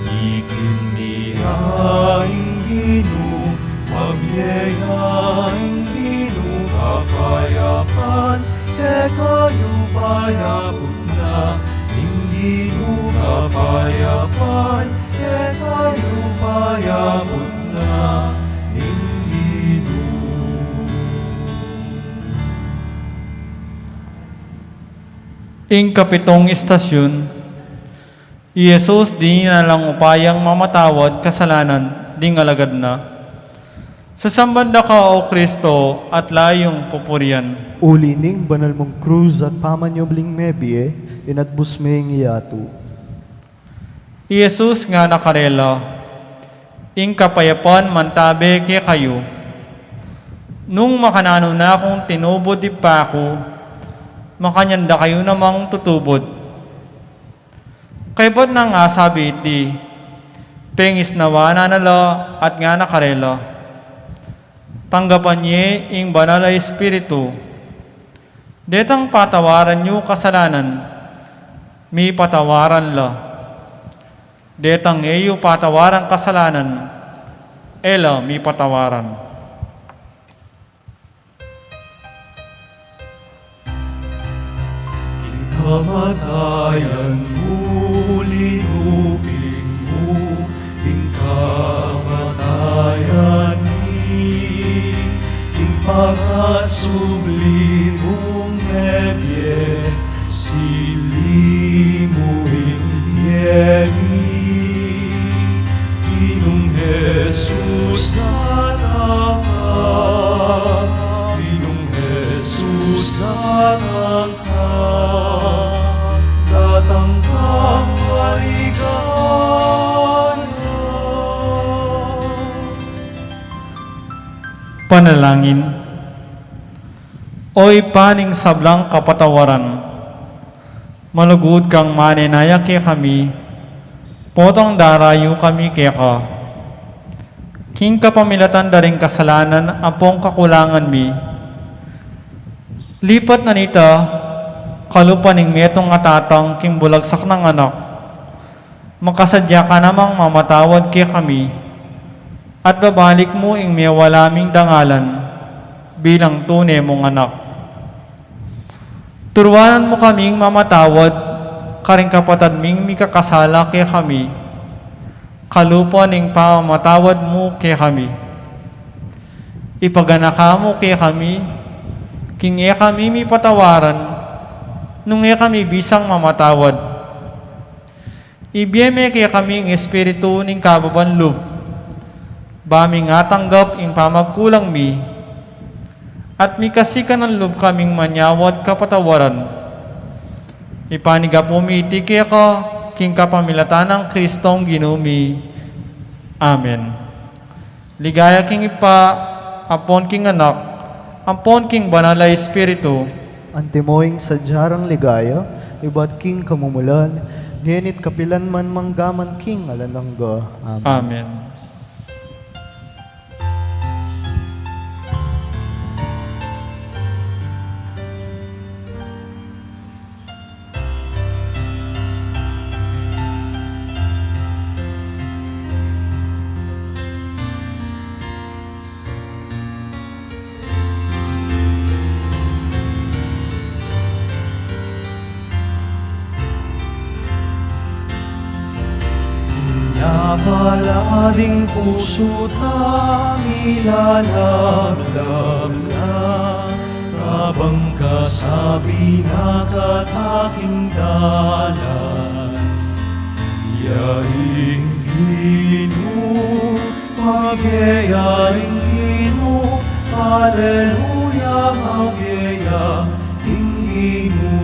Ikin mi ya ing Ginu, pabie ya ing Ginu, kapayapan kekayu payabut na ning Ginu, kapayapan kekayu payabut na ning Ginu. Ing kapitung istasyun, i Jesus dinan na lang upayang mamatawad kasalanan ding alagad na. Sasamban da ka, O Kristo, at layung pupurian. Uli ning banal mung krus at pamanyubling mebie, inatbus me ing yatu. I Jesus ngana karela, ing kapayapan mantabe kekayu. Nung makananu na kung tinubud ing Ibpa ku, makanyan da kayu namang tutubud. Kaybat nang asabi iti, pengisnawan na la at ngana karela, tanggapan ye ing Banal a Espiritu. Detang patawaran yu kasalanan, mipatawaran la. Detang e yu patawaran kasalanan, e la mipatawaran. King kamatayan mu linuping mu ing kamatayan mi, king pangasubli mung mebie, sibli mu ing bie mi. Ginung Jesus, datang ka. Ginung Jesus, datang ka. Datang kang maligaya. Panalangin. O Ibpa ning sablang kapatawaran, malugud kang manenaya kekami, potang darayu kami keka. King kapamilatan da ring kasalanan ampong kakulangan mi, lipat na nita, kalupa ning metung a tatang king bulagsak nang anak, makasadya ka namang mamatawad kekami, at babalik mu ing mewala ming dangalan bilang tune mung anak. Turuanan mu kaming mamatawad karing kapatad ming mikakasala kekami, kalupa ning pamamatawad mu kekami. Ipaganaka mu kekami king e kami mipatawaran nung e kami bisang mamatawad. Ibie me kekami ing espiritu ning kababan lub, ba ming atanggap ing pamagkulang mi, at mikasikan a lub kaming manyawad kapatawaran. Ipanyawad mi iti keka king kapamilatan nang Kristong Ginu mi. Amen. Ligaya king Ibpa, ampon king Anak, ampon king Banal a Espiritu. Antimo ing sadya rang ligaya, ibat king kamumulan, ngeni't kapilan man, manggaman king alang angga. Amen. Amen. Inya pala ding pusu ta milalablab la, kabang kasabi na kataking dalan. Ya ing Ginu, pabie ya ing Ginu, aleluya, pabie ya ing Ginu.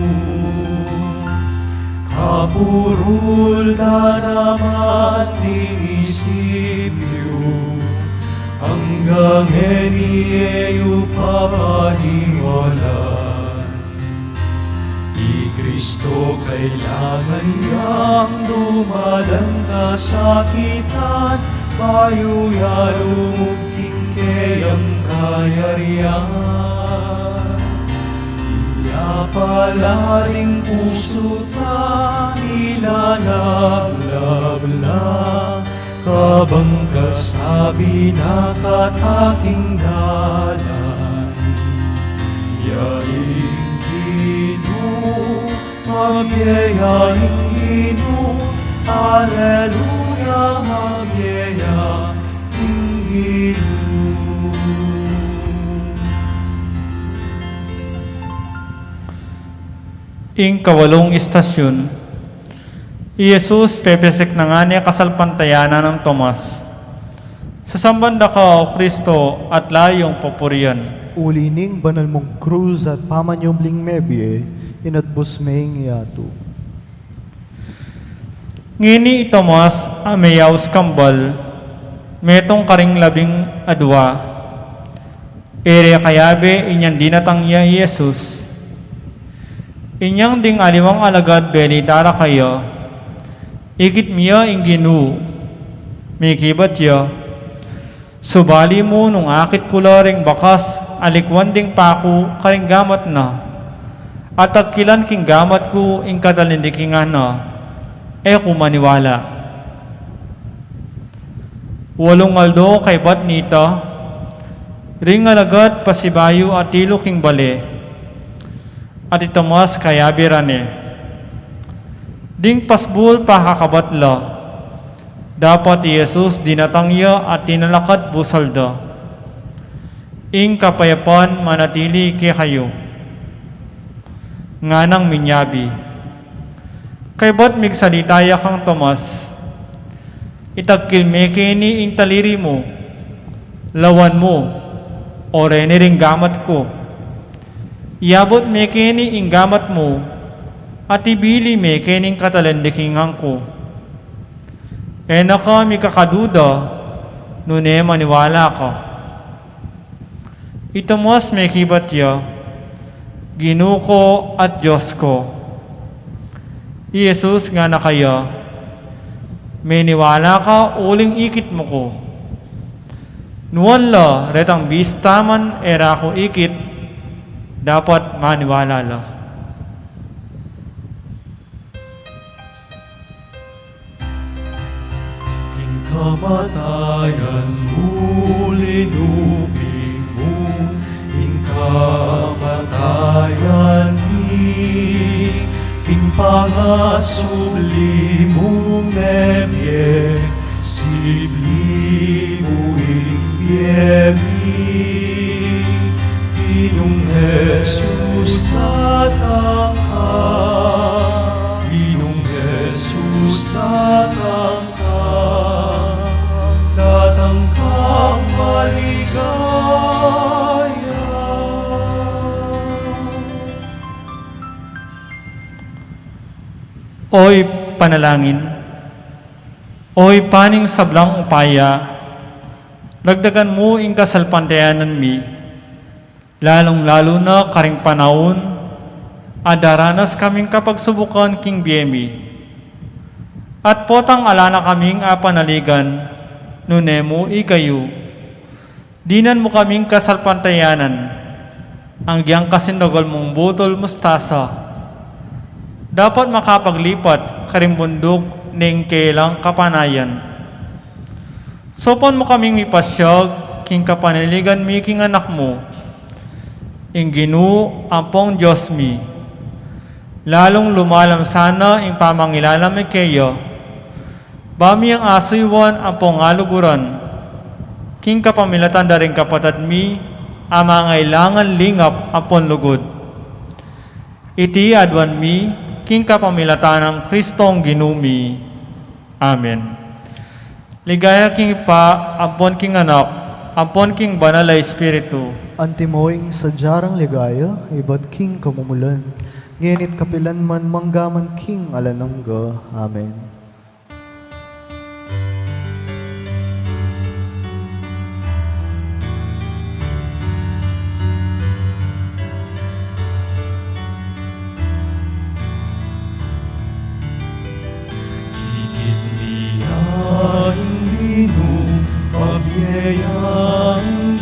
Kapurul da naman ding isip yu, anggang ngeni e yu papaniwalan. I Kristo kailangan yang dumalan kasakitan, bayu ya lumub king Yang kayarian, inya pala ding pusu ta milalablab la, kabang kasabi na kataking dalan. Ya ing Ginu, mabie ya ing Ginu, aleluya, mabie ya ing Ginu. Ing kawalung istasyun, i Jesus pepesek na ngana kasalpantayanan nang Tomas. Sasamban da ka, O Kristo, at layung papurian. Uli ning banal mung krus at pamanyubling mebie, inatbus me ing yatu. Ngeni i Tomas a meyaus kambal, metung karing labing adua. E re kayabe inyang dinatang ya i Jesus. Inyang ding aliwang alagad benita ra kaya, ikit mi ya ing Ginu. Mikibat ya, subali mu nung akit ku la ring bakas a likuan ding paku karing gamat na, at agkilan king gamat ku ing katalindikingan na, e ku maniwala. Walung aldo kaybat nita, ring alagad pasibayu atilu king bale, at i Tomas kayabe ra ne. Ding pasbul pakakabat la, dapot i Jesus dinatang ya at tinalakad busal da. Ing kapayapan manatili kekayu, nganang minyabi. Kaybat migsalita ya kang Tomas, itagkil me keni ing taliri mu, lawan mu, o reni ring gamat ku. Iyabut me keni ing gamat mu, at ibili me keni ing katalindikingan ku. E na ka mikakaduda, nune maniwala ka. I Tomas mekibat ya, Ginu ku at Dios ku. I Jesus ngana kaya, meniwala ka uling ikit mu ku. Nuan la retang bista man e ra ku ikit, dapot maniwala la. King kamatayan mu linupig mu ing kamatayan mi, king pangasubli mu mebie, sibli mu ing bie mi. Ginung Jesus, datang ka. Ginung Jesus, datang ka. Datang kang maligaya. Oy panalangin, oy paning sablang upaya, dagdagan mu ing kasalpantayanan mi, lalung-lalu na karing panaun a daranas kaming kapagsubukan king bie mi. At potang ala na kaming apanaligan, nune mu ikayu. Dinan mu kaming kasalpantayanan, anggiyang kasindagul mung butul mustasa, dapot makapaglipat karing bunduk ning kelang kapanayan. Saupan mu kaming mipasyag king kapanaligan mi king Anak mu, ing Ginu ampong Dios mi. Lalung lumalam sana ing pamangilala mi keya, ba mi yang asuyuan ampong aluguran, king kapamilatan da ring kapatad mi a mangailangan lingap ampon lugud. Iti aduan mi king kapamilatan nang Kristong Ginu mi. Amen. Ligaya king Ibpa, ampon king Anak, ampon king Banal a Espiritu. Antimo ing sadya rang ligaya ibat king kamumulan, ngeni't kapilan man, manggaman king alang angga. Amen. Ikit mi ya ing Ginu, mabie ya ing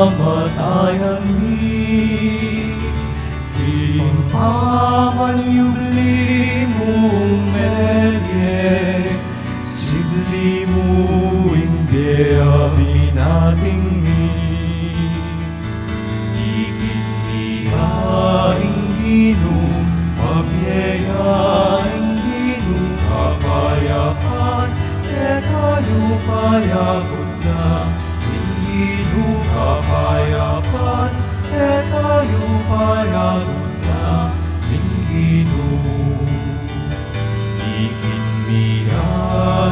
Kamatayan mi, king pamanyubli mung mebie, sibli mu ing bie a binating mi. Ikit mi ya ing Ginu, pabie ya ing Ginu, kapayapan kekayu payabun na. Ing Ginu kapayapan kekayu payabun na. Ing Ginu. Ikit mi ya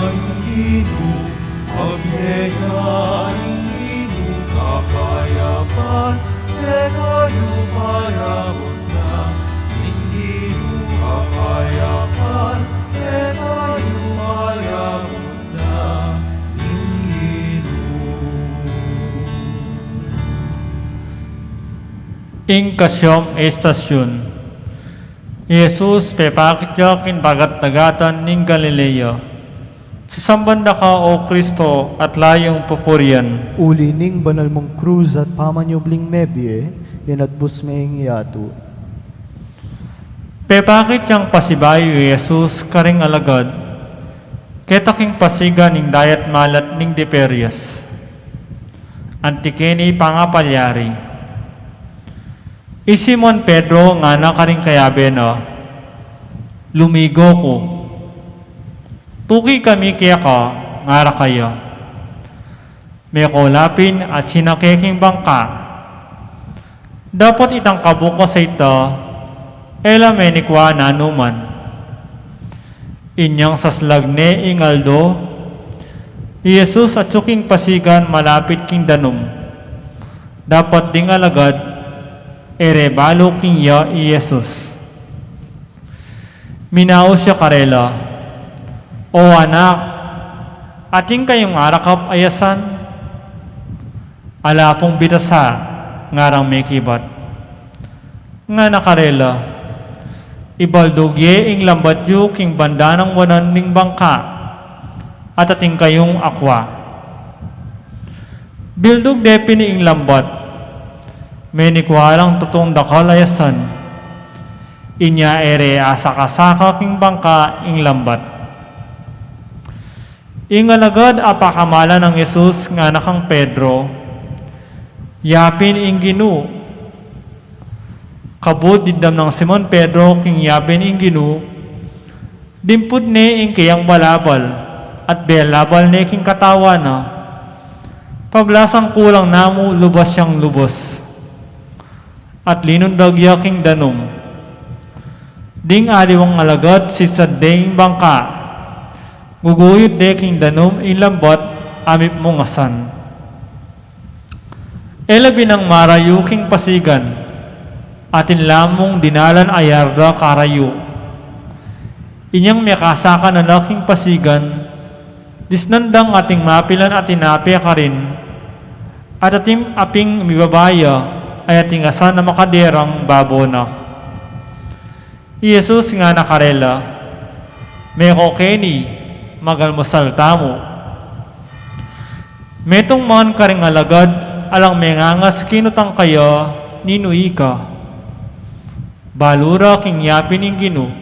ing Ginu, pabie ya ing Ginu, kapayapan kekayu payabun na. Ing Ginu kapayapan kekayu payabun na. Ing Ginu. Ing kasyam estasyun. I Jesus pepakit ya king dagat-dagatan ning Galilea. Sasamban da ka, O Kristo, at layung pupurian. Uli ning banal mung krus at pamanyubling mebie, inatbus me ing yatu. Pepakit yang pasibayu i Jesus karing alagad keta king pasigan ning dayat malat ning Tiberias. Anti keni pangapalyari. I Simon Pedro ngana karing kayabe na, "Lumigo ku. Tuki kami keka," ngara kaya. Meko la pin at sinake king bangka. Dapot itang kabukas a ita, e la menikwa nanu man. Inyang saslag ne ing aldo, i Jesus atyu king pasigan malapit king danum. Dapot ding alagad, e re balu king iya i Jesus. Minaus ya karela, "O anak, atin kayung arakap a yasan?" "Ala pung bitasa," ngarang mekibat. Ngana karela, "Ibaldug ye ing lambat yu king banda nang wanan ning bangka, at atin kayung akwa." Bildug de pin ing lambat, menikwa lang tutung dakal a yasan. Inya e re asaka-saka king bangka ing lambat. Ing alagad a pakamalan nang Jesus ngana kang Pedro, "Yapin ing Ginu." Kabud dimdam nang Simon Pedro king yapin ing Ginu, dimput ne ing keyang balabal, at belabal ne king katawan na. Pablasang kulang na mu, lubas yang lubas. At linundag ya king danum. Ding aliwang alagad, sitsad de ing bangka. Guguyud de king danum ing lambat, amip mung asan. E la binang marayu king pasigan, atin la mung dinalan a yarda karayu. Inyang mekasaka na la king pasigan, disnan dang ating mapilan a tinape karin, at ating aping mibaba ya, ay ating asan a makaderang babo na. I Jesus ngana karela, "Meko keni, magalmusal tamu." Metung man karing alagad, alang mengangas kinutang kaya, "Ninu ika?" Balu ra king yapin ing Ginu.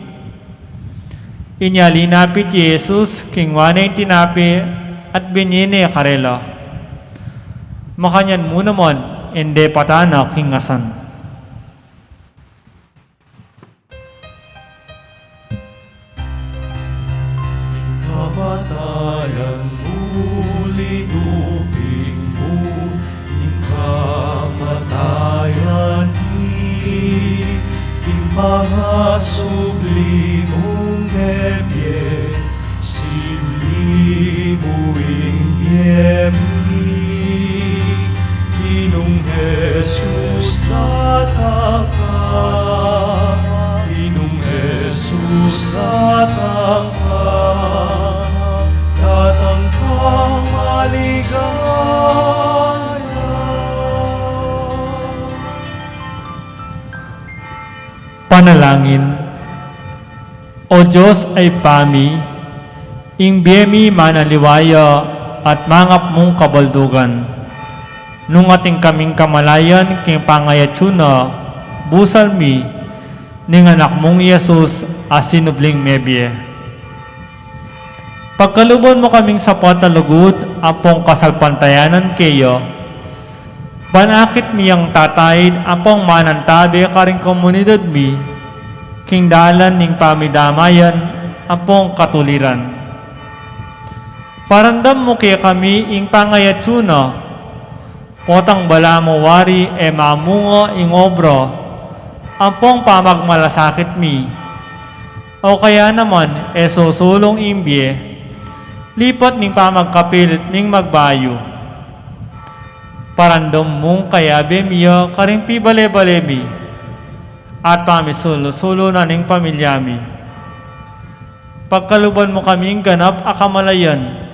Inya linapit i Jesus king wanan ing tinape at binye ne karela. Makanyan mu naman, e de patana king asan. Kamatayan mu, linuping mu ing kamatayan mi, king pangasubli mung mebie, sibli mu ing bie mi. Ginung Jesus, datang ka. Ginung Jesus, datang ka. Datang kang maligaya. Panalangin. O Dios a Ibpa mi, ing bie mi manaliwa ya at mangap mung kabaldugan. Nung atin kaming kamalayan king pangayatsu na, busal mi ning Anak mung Jesus a sinubling mebie. Pagkaluban mu kaming sapat a lugud ampong kasalpantayanan keya, ban akit mi yang tataid ampong manantabe karing komunidad mi king dalan ning pamidamayan ampong katuliran. Paramdam mu kekami ing pangayatsu na, potang balamu wari e mamunga ing obra ampong pamagmalasakit mi, o kaya naman e susulung ing bie lipat ning pamagkapilit ming magbayu. Paramdam mung kayabe mi ya karing pibale-bale mi at pamisulu-sulu na ning pamilya mi. Pagkaluban mu kaming ganap a kamalayan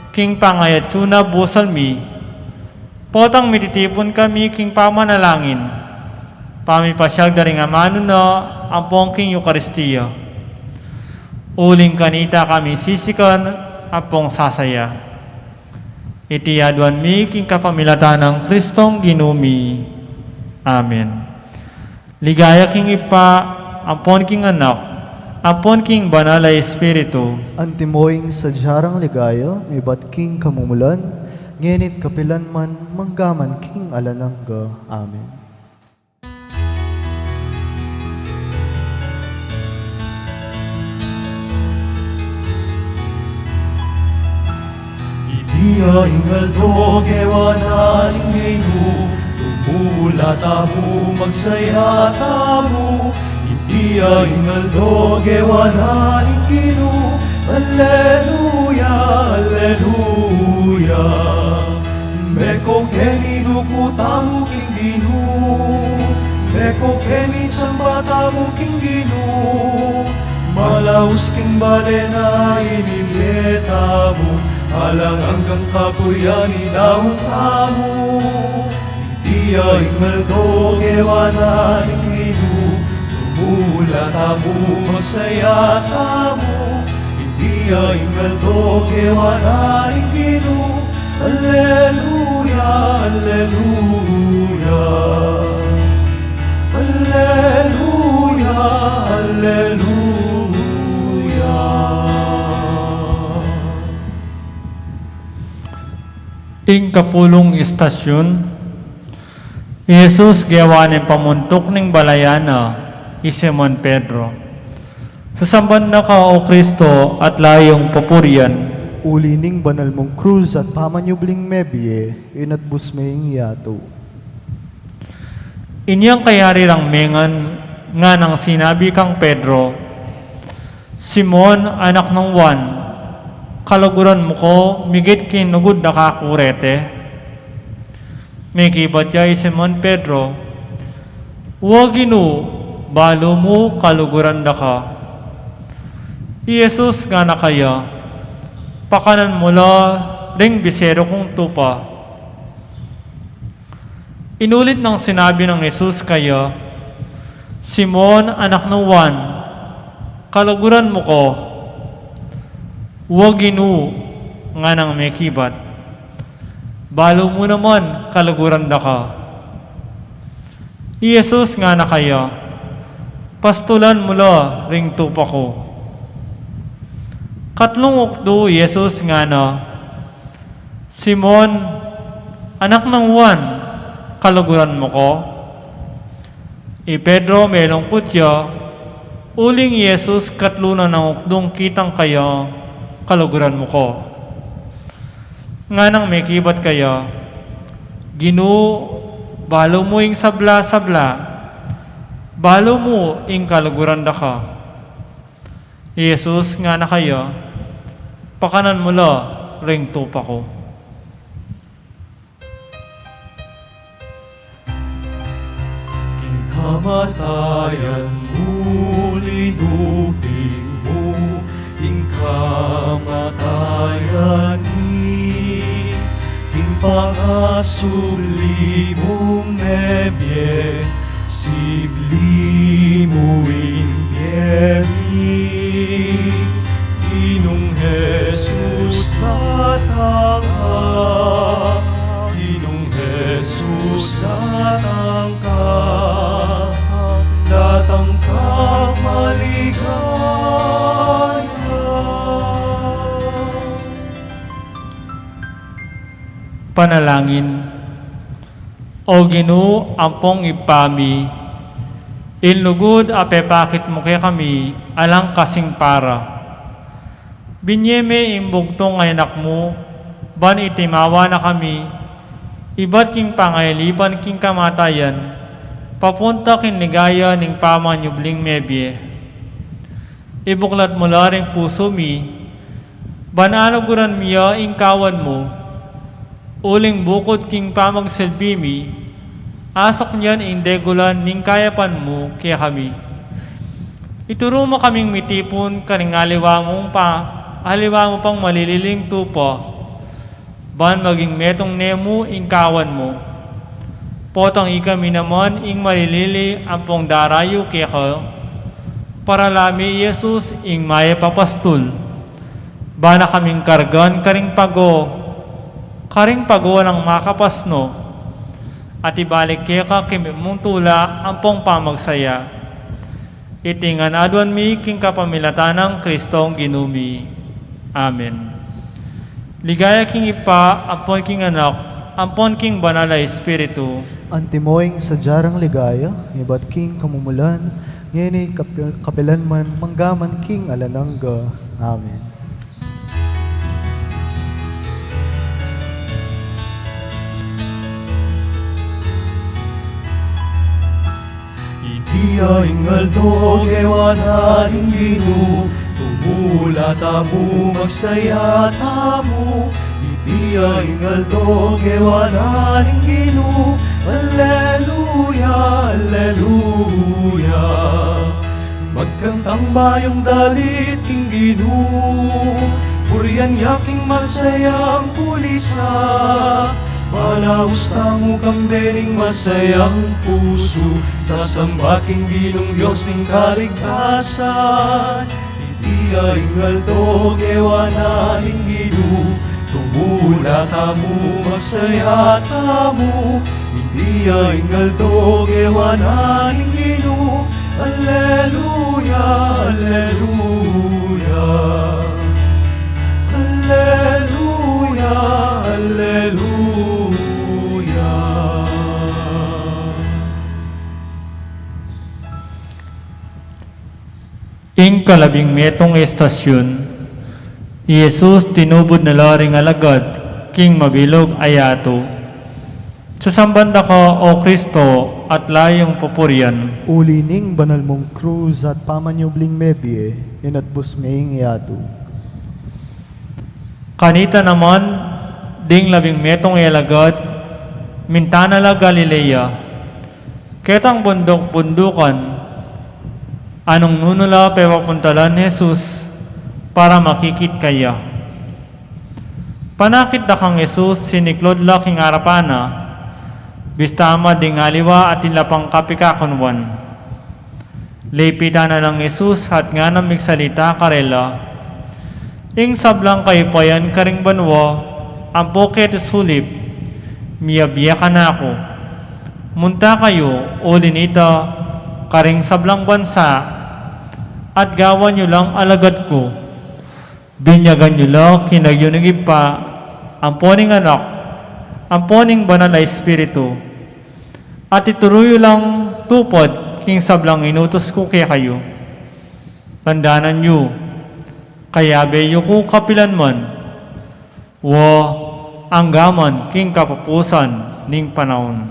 king pangayatsu na, busal mi, potang mititipun kami king pamanalangin pamipasyag da ring amanu na ampong king Eukaristia, uling kanita kami sisikan ampong sasaya. Iti aduan mi king kapamilatan nang Kristong Ginu mi. Amen. Ligaya king Ibpa, ampon king Anak, ampon king Banal a Espiritu. Antimo ing sadya rang ligaya, mibat king kamumulan, ngeni't kapilan man, manggaman king alang angga. Amen. Iti ya ing aldo gewa na ning Ginu, tumula tamu, magsaya tamu. Iti ya ing aldo gewa na ning Ginu, alleluya, alleluya. Meko keni duku tamu king Ginu, meko keni samba tamu king Ginu, malaus king bale na ibie tamu, alang anggang kapurian idaun tamu. Iti ya ing aldo gewa na ning Ginu, tumula tamu, magsaya tamu. Iti ya ing aldo gewa na ning Ginu, alleluya, alleluya. Alleluya, alleluya. Ing kapulung istasyun, i Jesus gewa ning pamuntuk ning balayan na, i Simon Pedro. Sasamban na ka, O Kristo, at layung papurian. Uli ning banal mung krus at pamanyubling mebie, inatbus me ing yatu. Inyang kayari rang mengan, nganang sinabi kang Pedro, Simon, anak nang Juan, kaluguran mu ko migit king lugud da ka kurete? Mekibat ya i Simon Pedro, Wa, Ginu, balu mu kaluguran da ka. I Jesus ngana kaya, Pakanan mu la ring biseru kung tupa. Inulit nang sinabi nang Jesus kaya, Simon, anak nang Juan, kaluguran mu ko? Wa, Ginu, nganang mekibat, balu mu naman kaluguran da ka. I Jesus ngana kaya, Pastulan mu la ring tupa ku. Katlung ukdu i Jesus ngana, Simon, anak nang Juan, kaluguran mu ko? I Pedro melungkut ya, uling i Jesus katlu na nang ukdung kitang kaya, Kaluguran mu ko. Nganang mekibat kaya, Ginu, balu mu ing sabla-sabla, balu mu ing kaluguran da ka. I Jesus ngana kaya, Pakanan mu la ring tupa ku. King kamatayan mu, linuping mu ing kamatayan mi. King pangasubli mung mebie, sibli mu ing bie mi. Ginung Jesus, datang ka. Ginung Datang ka, datang ka maligaya. Panalangin. O Ginu, ampong Ibpa mi, ing lugud a pepakit mu kekami alang kasing para. Binie me ing bugtung a Anak mu, ban itimawa na kami ibat king pangailipan king kamatayan, papunta king ligaya ning pamanyubling mebie. Ibuklat mu la ring pusu mi, ban aluguran mi ya ing kawan mu, uling bukud king pamagsilbi mi, asukyan ing degulan ning kayapan mu kekami. Ituru mu kaming mitipun karing aliwa mung pa, aliwa mu pang malililing tupa, ban maging metung ne mu ing kawan mu. Potang ikami naman ing malilili ampong darayu keka, para la mi Jesus ing mayap a pastul. Bana kaming kargan karing pago, karing pago nang makapasno, at ibalik keka king mung tula ampong pamagsaya. Iti ngan aduan mi king kapamilatan nang Kristong Ginu mi. Amen. Ligaya king Ibpa, ampon king Anak, ampon king Banal a Espiritu. Antimo ing sadya rang ligaya, ibat king kamumulan, ngeni, kapil-, kapilan man, mangga man king alang angga. Amen. Iti ya ing aldo gewa na ning Ginu, tumula tamu, magsaya tamu. Iti ya ing aldo gewa na ning Ginu, alleluya, alleluya. Magkantang bayung dalit king Ginu, purian ya king masayang kulisa. Manaus tamu kambe ning masayang pusu, sasamba king Ginung Dios ning kaligtasan. Iti ya ing aldo gewa na ning Ginu, tumula tamu, magsaya tamu. Iti ya ing aldo gewa na ning Ginu, alleluya, alleluya. Alleluya, alleluya. Ing kalabing metung estasyun, i Jesus tinubud na la ring alagad king mabilug a yatu. Sasamban da ka, O Kristo, at layung pupurian. Uli ning banal mung krus at pamanyubling mebie, inatbus me ing yatu. Kanita naman, ding labing metung a alagad, minta na la Galilea. Ketang bunduk-bundukan, anung nunu la pepapuntalan Jesus para makikit kaya. Panakit da kang Jesus, siniklud la king arapan na, bista mading aliwa at ila pang kapikakunwan. Lipitan na nang Jesus at ngana migsalita karela, Ing sablang kayupayan karing banua ampo keti sulip, miyabie kanaku. Munta kayu uli nita karing sablang bansa at gawan yu lang alagad ku. Binyagan yu la king lagyu ning Ibpa, ampo ning Anak, ampo ning Banal a Espiritu. At ituru yu lang tupad king sablang inutus ku kekayu. Tandanan yu, kayabe yu ku kapilan man, wa angga man king kapupusan ning panaun.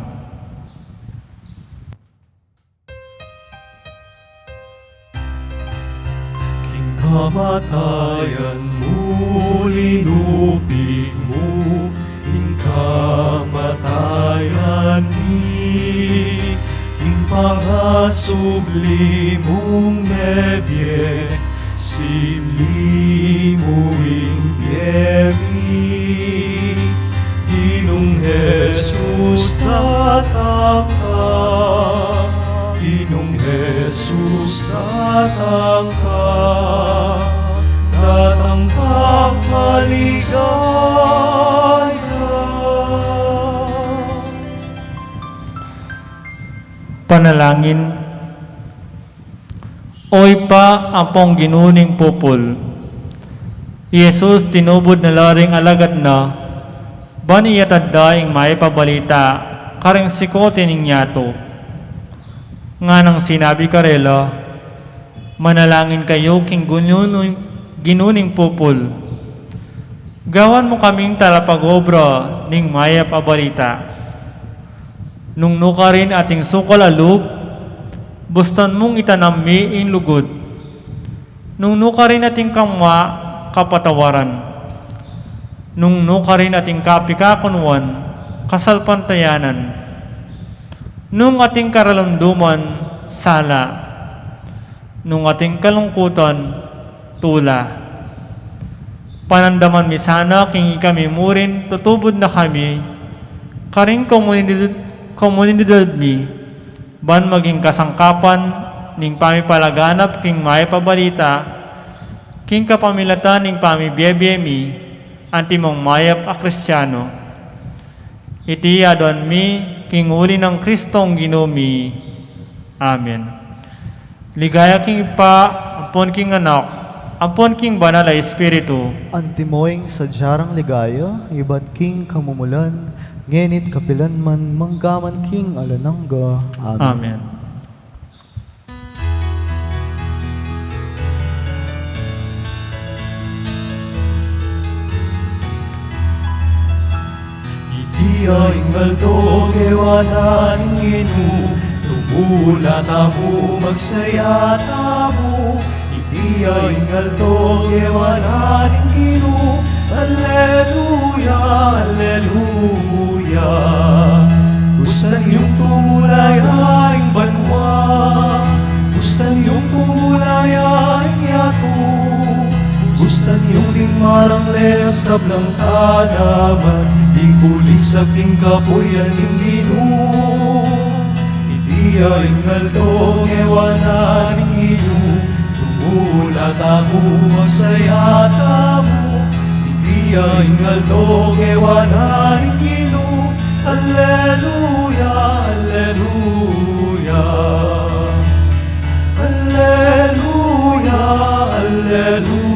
King kamatayan mu, linupig mu ing kamatayan mi, king pangasubli mung mebie, simli mu ing bie mi. Ginung Jesus, datang ka. Ginung Jesus, datang ka. Datang kang maligaya. Panalangin. O Ibpa ampong Ginu ning pupul, i Jesus tinubud na la ring alagad na, ban iyatad da ing mayap a balita karing sikut ning yatu. Nganang sinabi karela, manalangin kayu king Ginu ning, Ginu ning pupul. Gawan mu kaming talapag-obra ning mayap a balita. Nung nukarin ating sukal a lub, bustan mung itanam mi ing lugud. Nung nukarin ating kamwa, kapatawaran. Nung nukarin ating kapikakunuan, kasalpantayanan. Nung ating karalumduman, sala. Nung ating kalungkutan, tula. Panandaman mi sana king ikami murin tutubud na kami karing komunidad, komunidad mi, ban maging kasangkapan ning pamipalaganap king mayap a balita, king kapamilatan ning pamibie-bie mi, antimong mayap a Kristiano. Iti aduan mi king uli nang Kristong Ginu mi. Amen. Ligaya king Ibpa, ampon king Anak, ampon king Banal a Espiritu. Antimo ing sadya rang ligaya, ibat king kamumulan, ngeni't kapilan man, manggaman king alang angga. Amen. Amen. Iti ya ing aldo kewa na ning Ginu, tumula tamu, magsaya tamu. Iti ya ing aldo kewa na ning Ginu, Alleluya, Alleluya. Bustan yung tumula ya ing banua, bustan yung tumula ya ing yatu, bustan yung ding marang le sablang tanaman, ikulis king kapurian ning Ginu. Iti ya ing aldo kewa na ning Ginu, tumula tamu, magsaya tamu. Iti ya ing aldo kewa na ning Ginu, Alleluya, Alleluya. Alleluya, Alleluya.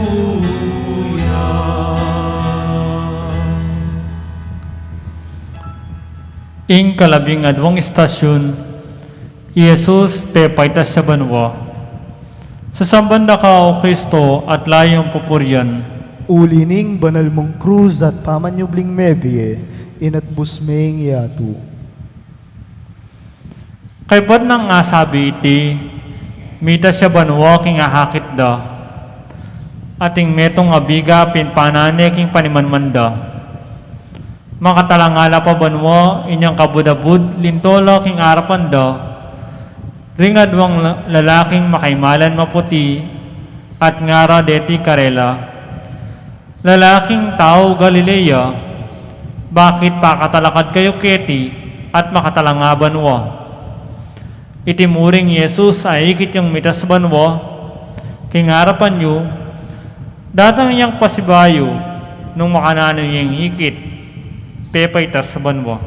Ing kalabing aduang istasyun, i Jesus pepaitas ya banua. Sasamban da ka, O Kristo, at la yung pupurian. Uli ning banal mung krus at pamanyubling mebie, inatbus me ing yatu. Kaybat nang asabi iti, mitas ya banua king akakit da. Ating metung a biga pinpanan ne king panimanman da. Makatalanga la pa banua, inyang kabud-abud, linto la king arapan da ring aduang la-, lalaking makaimalan maputi, at ngara deti karela, Lalaking tau Galilea, bakit pakatalakad kayu keti at makatalanga banua? Iti murin i Jesus aikit yang mitas banua, king arapan yu, datang yang pasibayu, nung makananu yang ikit, pepaitas banua.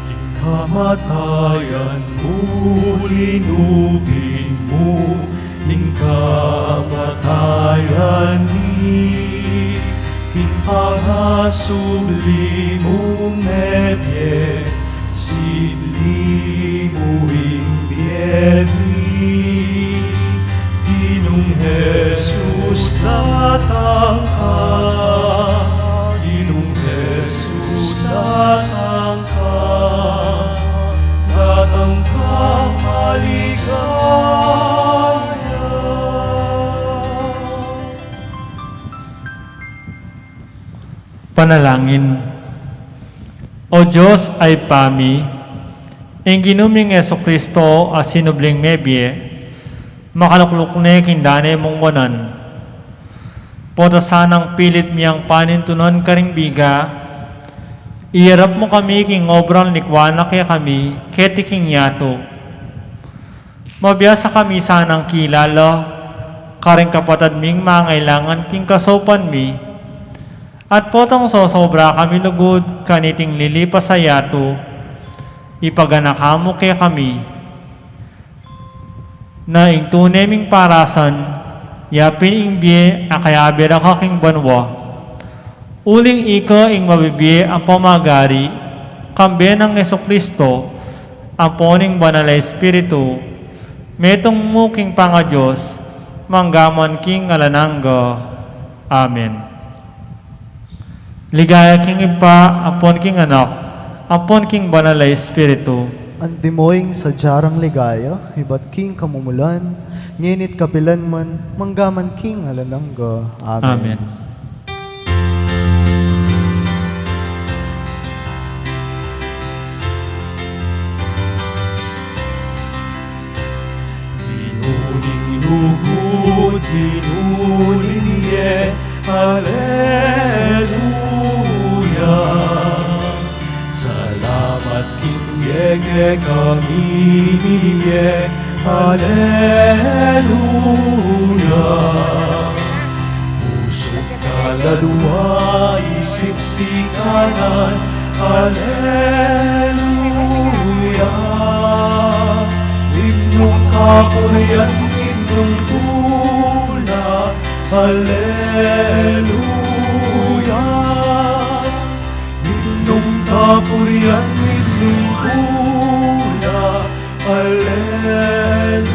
King kamatayan mu, linubing mu ing kamatayan mi. King pangasubli mung mebie, sibli mu ing bie mi. Ginung Jesus, datang ka. Ginung Jesus, datang ka. Datang ka maligaya. Panalangin. O Dios a Ibpa mi, ing Ginu ming Jesucristo a sinubling mebie, makalukluk ne king dane mung wanan. Pota sanang pilit mi yang panintunan karing biga, iyarap mu kami king obrang likwan na kekami keti king yatu. Mabiasa kami sanang kilala karing kapatad ming mangailangan king kasaupan mi, At potang sosobra kami lugud kaniting lilipas a yatu, ipaganak mu kekami na ing tune ming parasan, yapin ing bie a kayabe da ka king banua. Uling ika ing mabibie ampon magari, kambe nang Jesucristo, ampon ning Banal a Espiritu, metung mu king pangaDios, mangga man king alang angga. Amen. Ligaya king Ibpa, ampon king Anak, ampon king Banal a Espiritu. Antimo ing sadya rang ligaya, ibat king kamumulan, ngeni't kapilan man, mangga man king alang angga. Amen. Amen. Ginu ning lugud, Ginu ning bie, Aleluya. Salamat king bie kekami binibie, Aleluya. Pusuk, kaluluwa, isip, sikanan, Aleluya. Imnung kapurian, imnung tula, Aleluya. Imnung kapurian, imnung tula, Aleluya.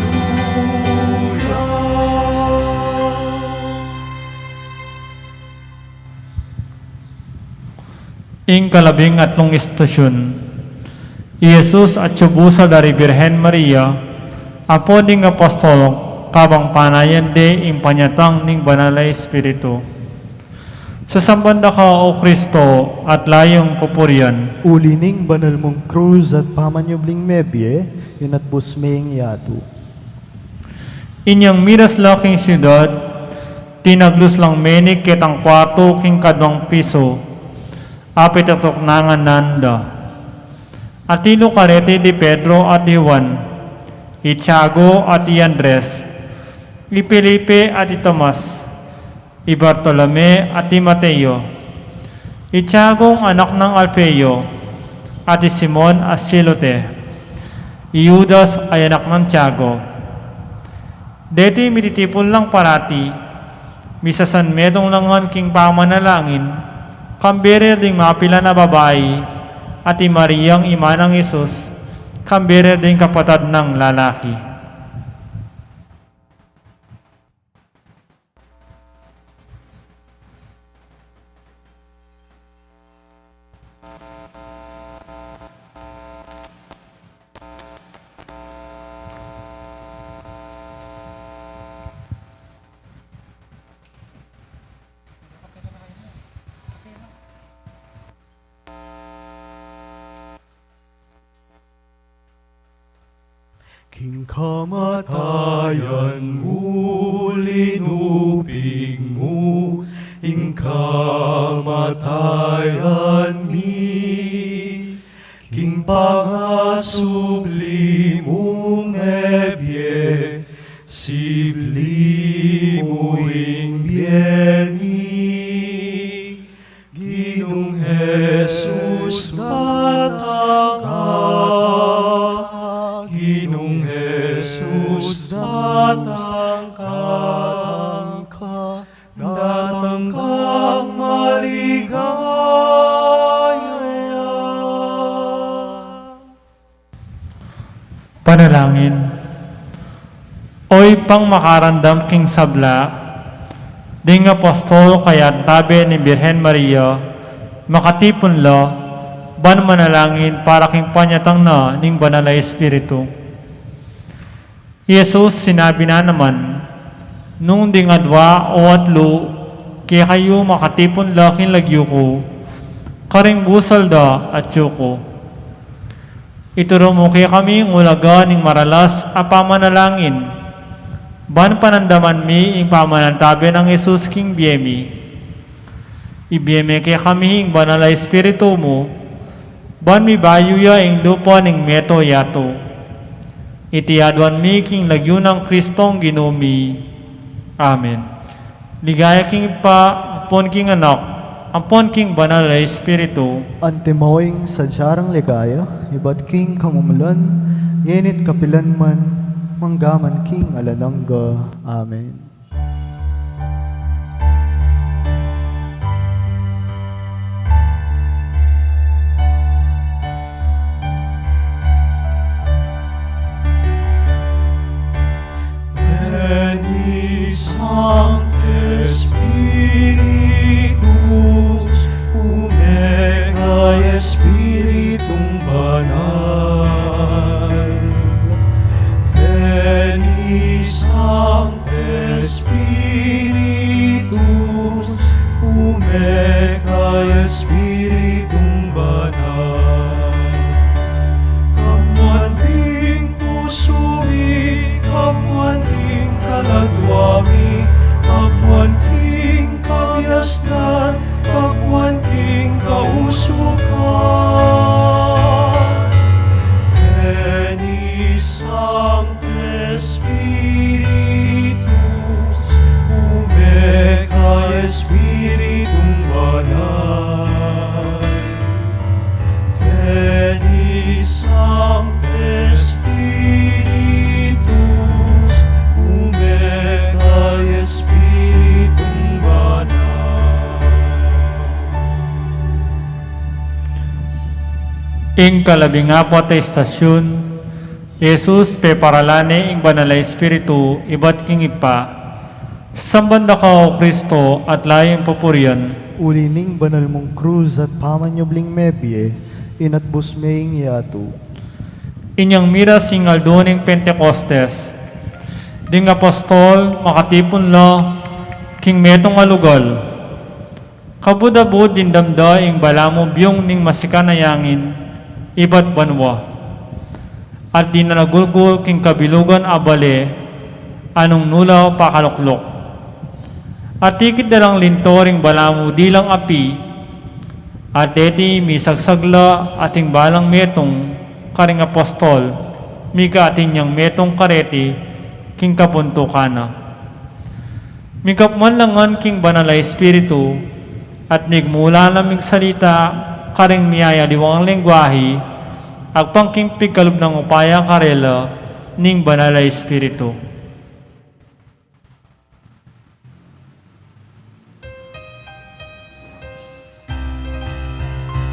Ing kalabing atlung istasyun, i Jesus atyu busal da ri Birhen Maria, ampon ding apostol, kabang panayan de ing panyatang ning Banal a Espiritu. Sasamban da ka, O Kristo, at layung pupurian. Uli ning banal mung krus at pamanyubling mebie, inatbus me ing yatu. Inyang miras la king siudad, tinaglus lang meni ketang kuartu king kadwang pisu, a pituktuk na ngan da. Ati lugar reti di Pedro at i Juan, i Tiago at i Andres, i Felipe at i Tomas, i Bartolome at i Mateo, i Tiagong anak nang Alfeo, at i Simon a Zelote, i Judas a anak nang Tiago. Deti mititipun lang parati, misasanmetung la ngan king pamanalangin, kambe re ding mapilan a babai, at i Mariang ima nang Jesus, kambe re ding kapatad nang lalaki. King kamatayan mu, linupig mu ing kamatayan mi. King pangasubli mung mebie, sibli mu ing bie mi. Ginung Jesus, datang ka. Ginung Jesus, datang ka. Datang kang maligaya. Panalangin. O Ibpang makarandam king sabla, ding apostol kayang tabe ning Birhen Maria, makatipun la, ban manalangin para king panyatang na ning Banal a Espiritu. I Jesus sinabi na naman, Nung ding adwa o atlu kekayu makatipun la king lagyu ku, karing busal da atyu ku. Ituru mu kekami ing ulaga ning maralas a pamanalangin, ban panandaman mi ing pamanantabe nang Jesus king bie mi. Ibie me kekami ing Banal a Espiritu mu, ban mibayu ya ing lupa ning meto yatu. Iti aduan mi king lagyu nang Kristong Ginu mi. Amen. Ligaya king Ibpa, ampon king Anak, ampon king Banal a Espiritu. Antimo ing sadya rang ligaya, ibat king kamumulan, ngeni't kapilan man, manggaman king alang angga. Amen. Veni Sancte Spiritus, ume ca Spiritum Banal. Veni Sancte Spiritus, ume ca Spiritum Banal. Kamuan king pusu mi, kamuan king kaladua mi, kamuan king kabiasnan, kamuan king kausukan. Veni Sancte Spiritus, ume ca Spiritum Banal. Veni Sancte Spiritus, ume ca Spiritum Banal. Ing kalabing apat a estasyun, Jesus peparalan ne ing Banal a Espiritu ibat king Ibpa. Sasamban da ka, O Kristo, at layu ing papurian. Uli ning banal mung krus at pamanyubling mebie, inatbus me ing yatu. Inyang miras ing aldo ning Pentecostes, ding apostol makatipun la king metung a lugal. Kabud-abud dindam da ing balamu biung ning masikan a yangin ibat banua, at dinala gulgul king kabilugan a bale a nung nula pakalukluk. At ikit da lang linto ring balamu dilang api, at deti misagsag la ating balang metung karing apostol, mika atin yang metung kareti king kabuntukan na. Mikapman la ngan king Banal a Espiritu, at migmula la migsalita karing miyayaliwang lengguahe, agpang king pigkalub nang upaya karela ning Banal a Espiritu.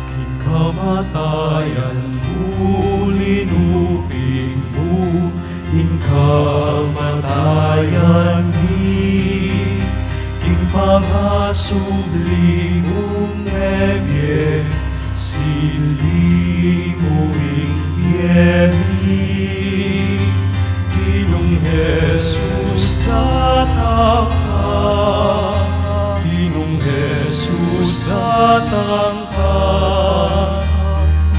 King kamatayan mu, linuping mu ing kamatayan mi. King pangasubli mung mebie, sinli mu ing bie mi. Ginung Jesus, datang ka. Ginung Jesus, datang ka,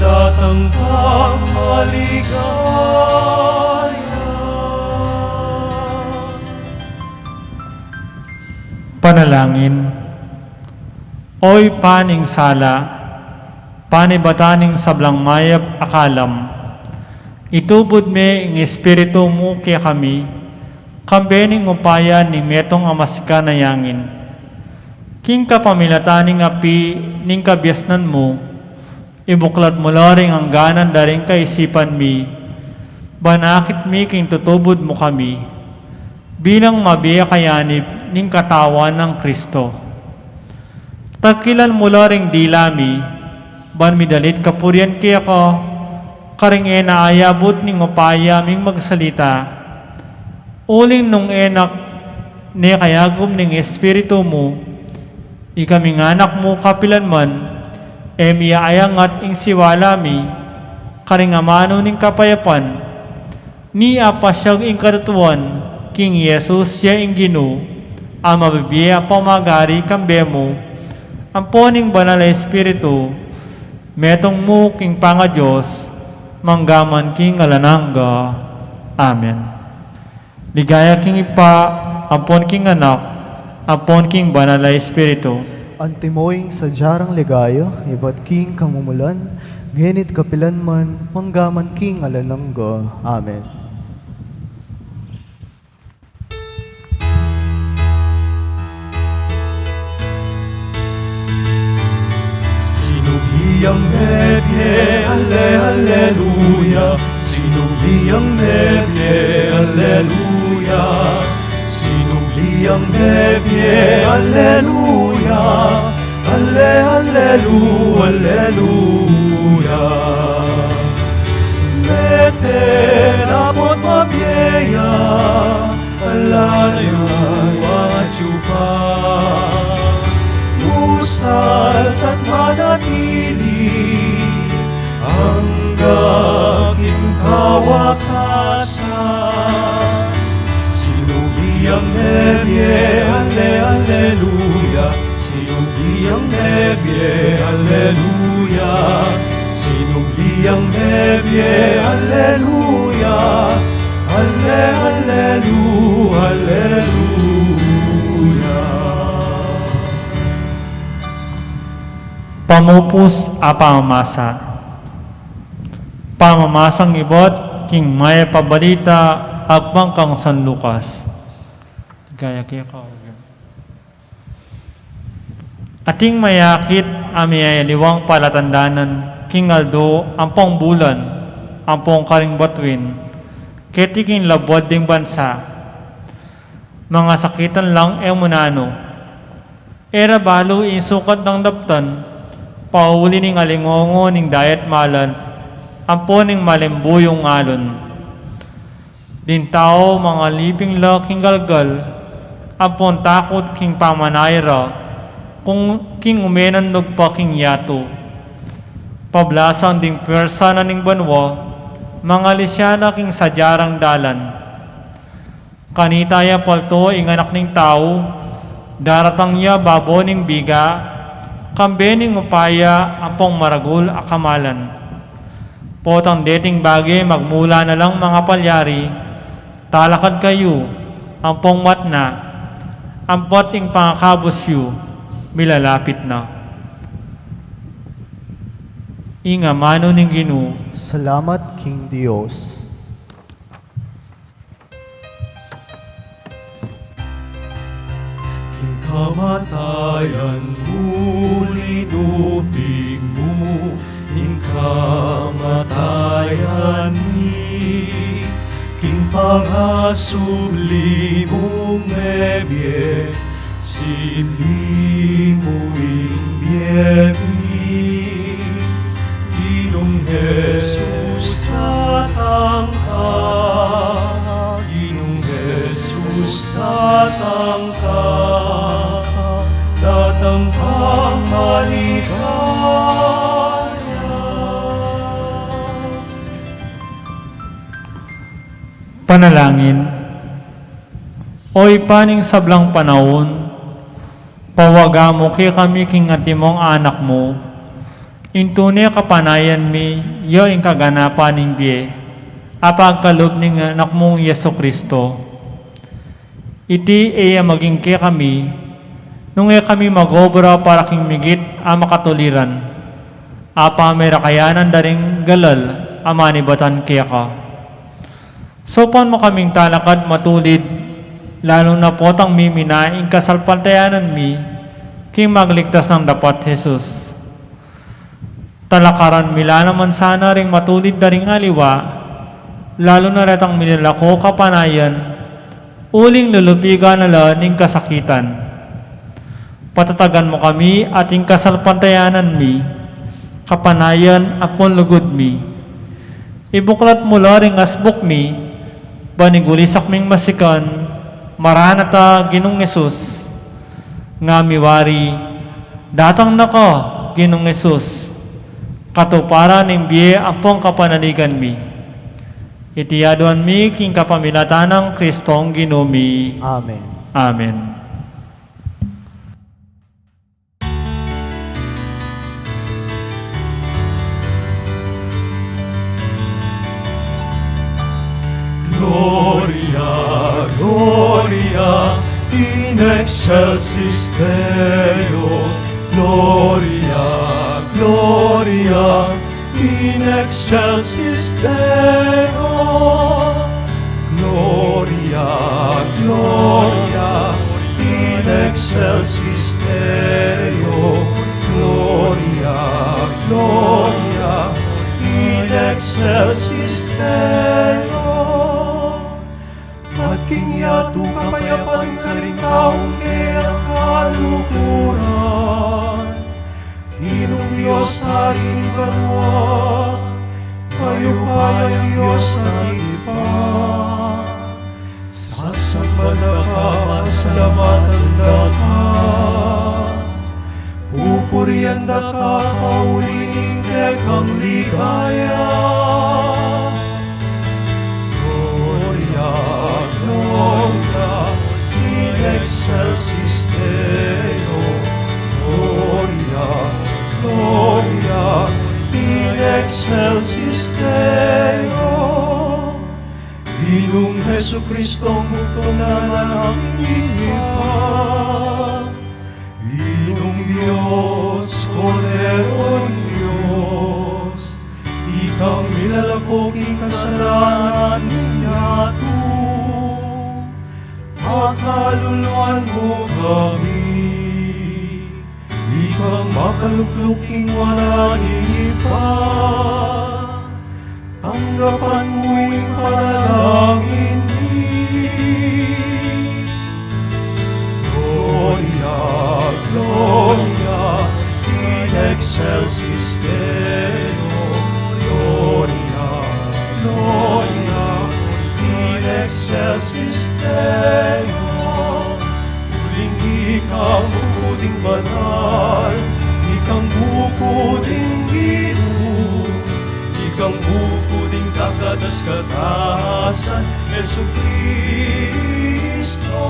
datang kang maligaya. Panalangin. O Ibpa ning sala, panibatan ning sablang mayap a kalam, itubud me ing Espiritu mu kekami, kambe ning upaya ning metung a masikan a yangin. King kapamilatan ning api ning kabiasnan mu, ibuklat mu la ring angganan da ring kaisipan mi, ban akit mi king tutubud mu kami, bilang mabie a kayanib ning katawan nang Kristo. Tagkilan mu la ring dila mi, ban midalit kapurian keka, karing e na ayabut ning upaya ming magsalita. Uling nung e na ne kayagum ning Espiritu mu, ikaming anak mu kapilan man, e mi aangat ing siwala mi, karing amanu ning kapayapan, ni apasyag ing katutuan, king Jesus ya ing Ginu, a mabibie a pamagari kambe mu, ampo ning Banal a Espiritu, metung mu king pangaDios, manggaman king alang angga. Amen. Ligaya king Ibpa, ampon king Anak, ampon king Banal a Espiritu. Antimo ing sadya rang ligaya, ibat king kamumulan, ngeni't kapilan man, manggaman king alang angga. Amen. Yang mebie, ale, aleluya. Sinubli yang mebie, aleluya. Sinubli yang mebie, aleluya. Ale, alelu, aleluya. Mete dapot mabie ya, ala ya, wacu pa. Musaltat manatili angga king kawakasan. Sinubli yang mebie, ale, aleluya. Sinubli yang mebie, aleluya. Sinubli yang mebie, aleluya. Ale, alelu, aleluya. Pamupus a pamamasa. Pamamasang ibat king Mayap a Balita agpang kang San Lucas. Gaya keka. Ating mayakit a miyayaliwang palatandanan king aldo ampong bulan ampong karing batuin, keti king labuad ding bansa. Mangasakitan lang e mu nanu. E ra balu ing sukat dang daptan, pauli ning alingongo ning dayat malan, ampo ning malimbuyung alon. Ding tau mangaliping la king galgal, ampon takut king pamanaya ra, kung king umenan nugpa king yatu. Pablasan ding puersa na ning banua, mangalisia na king sadya rang dalan. Kanita ya palto ing Anak ning Tau, daratang ya babo ning biga, kambe ning upaya ampong maragul a kamalan. Potang deting bage magmula na lang mangapalyari, talakad kayu, ampong matna, ampat ing pangakabus yu, milalapit na. Ing amanu ning Ginu. Salamat king Dios. King kamatayan mu, linupig mu ing kamatayan mi, king pangasubli mung mebie, sibli mu ing bie mi. Ginung Jesus, datang ka. Ginung Jesus, datang ka. Datang kang maligaya. Panalangin. O Ibpa ning sablang panaun, pawaga mu kekami king atimong Anak mu, ing tune kapanayan mi, ya ing kaganapan ning bie a pagkalub ning Anak mung Jesucristo. Iti e ya maging kekami, nung e kami mag-obra para king migit a makatuliran, a pamirakayanan da ring galal a manibatan keka. Saupan mu kaming talakad matulid, lalu na potang mimina ing kasalpantayanan mi king magligtas nang dapat Jesus. Talakaran mi la naman sana ring matulid da ring aliwa, lalu na retang milalako kapanayan, uling lulupigan na la ning kasakitan. Patatagan mu kami at ing kasalpantayanan mi, kapanayan ampon lugud mi. Ibuklat mu la ring asbuk mi, ban igulisak ming masikan, Maranata, Ginung Jesus. Nga miwari, datang na ka, Ginung Jesus. Katuparan ning bie ampong kapanaligan mi. Iti aduan mi king kapamilatan nang Kristong Ginu mi. Amen. Amen. Gloria, Gloria in excelsis Deo. Gloria, Gloria in excelsis Deo. Gloria, Gloria in excelsis Deo. Gloria, Gloria. kapayapan karing taung kayang kaluguran. Ginung Dios, Ari ning banua, mayupayang Dios at Ibpa, sasamban da ka, pasalamatan da ka, pupurian da ka, pauli ning kekang ligaya. Gloria, Gloria in excelsis Deo. Gloria, Gloria in excelsis Deo. Ginung Jesucristo, bugtung anak ning Ibpa. Ginung Dios, Kordero ning Dios, ikang milalako king kasalanan ning yatu, pakaluluan mu kami. Ikang makalukluk king wara ning Ibpa, tanggapan mu ing panalangin mi. Gloria, Gloria in excelsis Deo. Gloria, Gloria in excelsis Deo. Uling ikang bukuding banal, ikang bukuding Ginu, ikang bukuding kakatas-katasan, Jesucristo,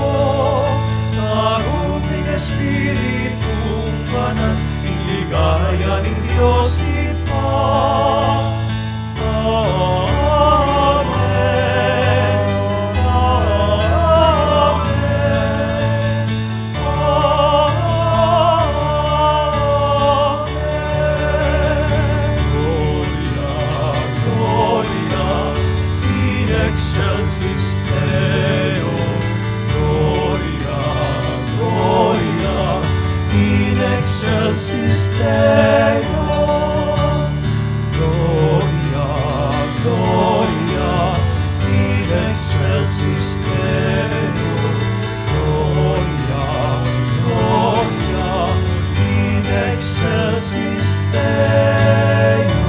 tarum ning Espiritung Banal, ing ligaya ning Dios Ibpa. Amen. Amen. Amen. Gloria, Gloria in excelsis Deo. Gloria, Gloria in excelsis Deo. Gloria, Gloria in excelsis Deo. Gloria, Gloria in excelsis Deo.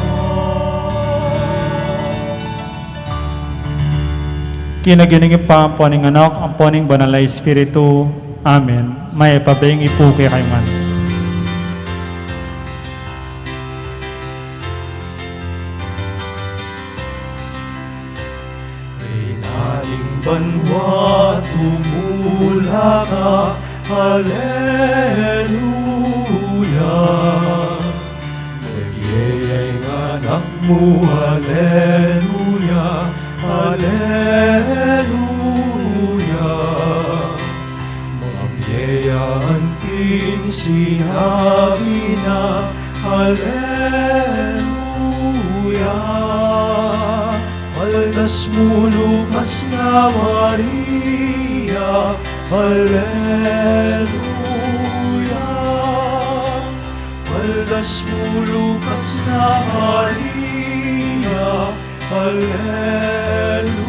King lagyu ning Ibpa, ampo ning Anak, ampo ning Banal a Espiritu. Amen. Mayap a beng pu kekayu ngan. Reyna ning banua, tumula ka, Aleluya. Mabie ya ing anak mu, Aleluya, Aleluya. Mabie ya anting sinabi na, Aleluya. Paldas mu, lukas na Maria, Aleluya. Paldas mu, lukas na Maria, Aleluya.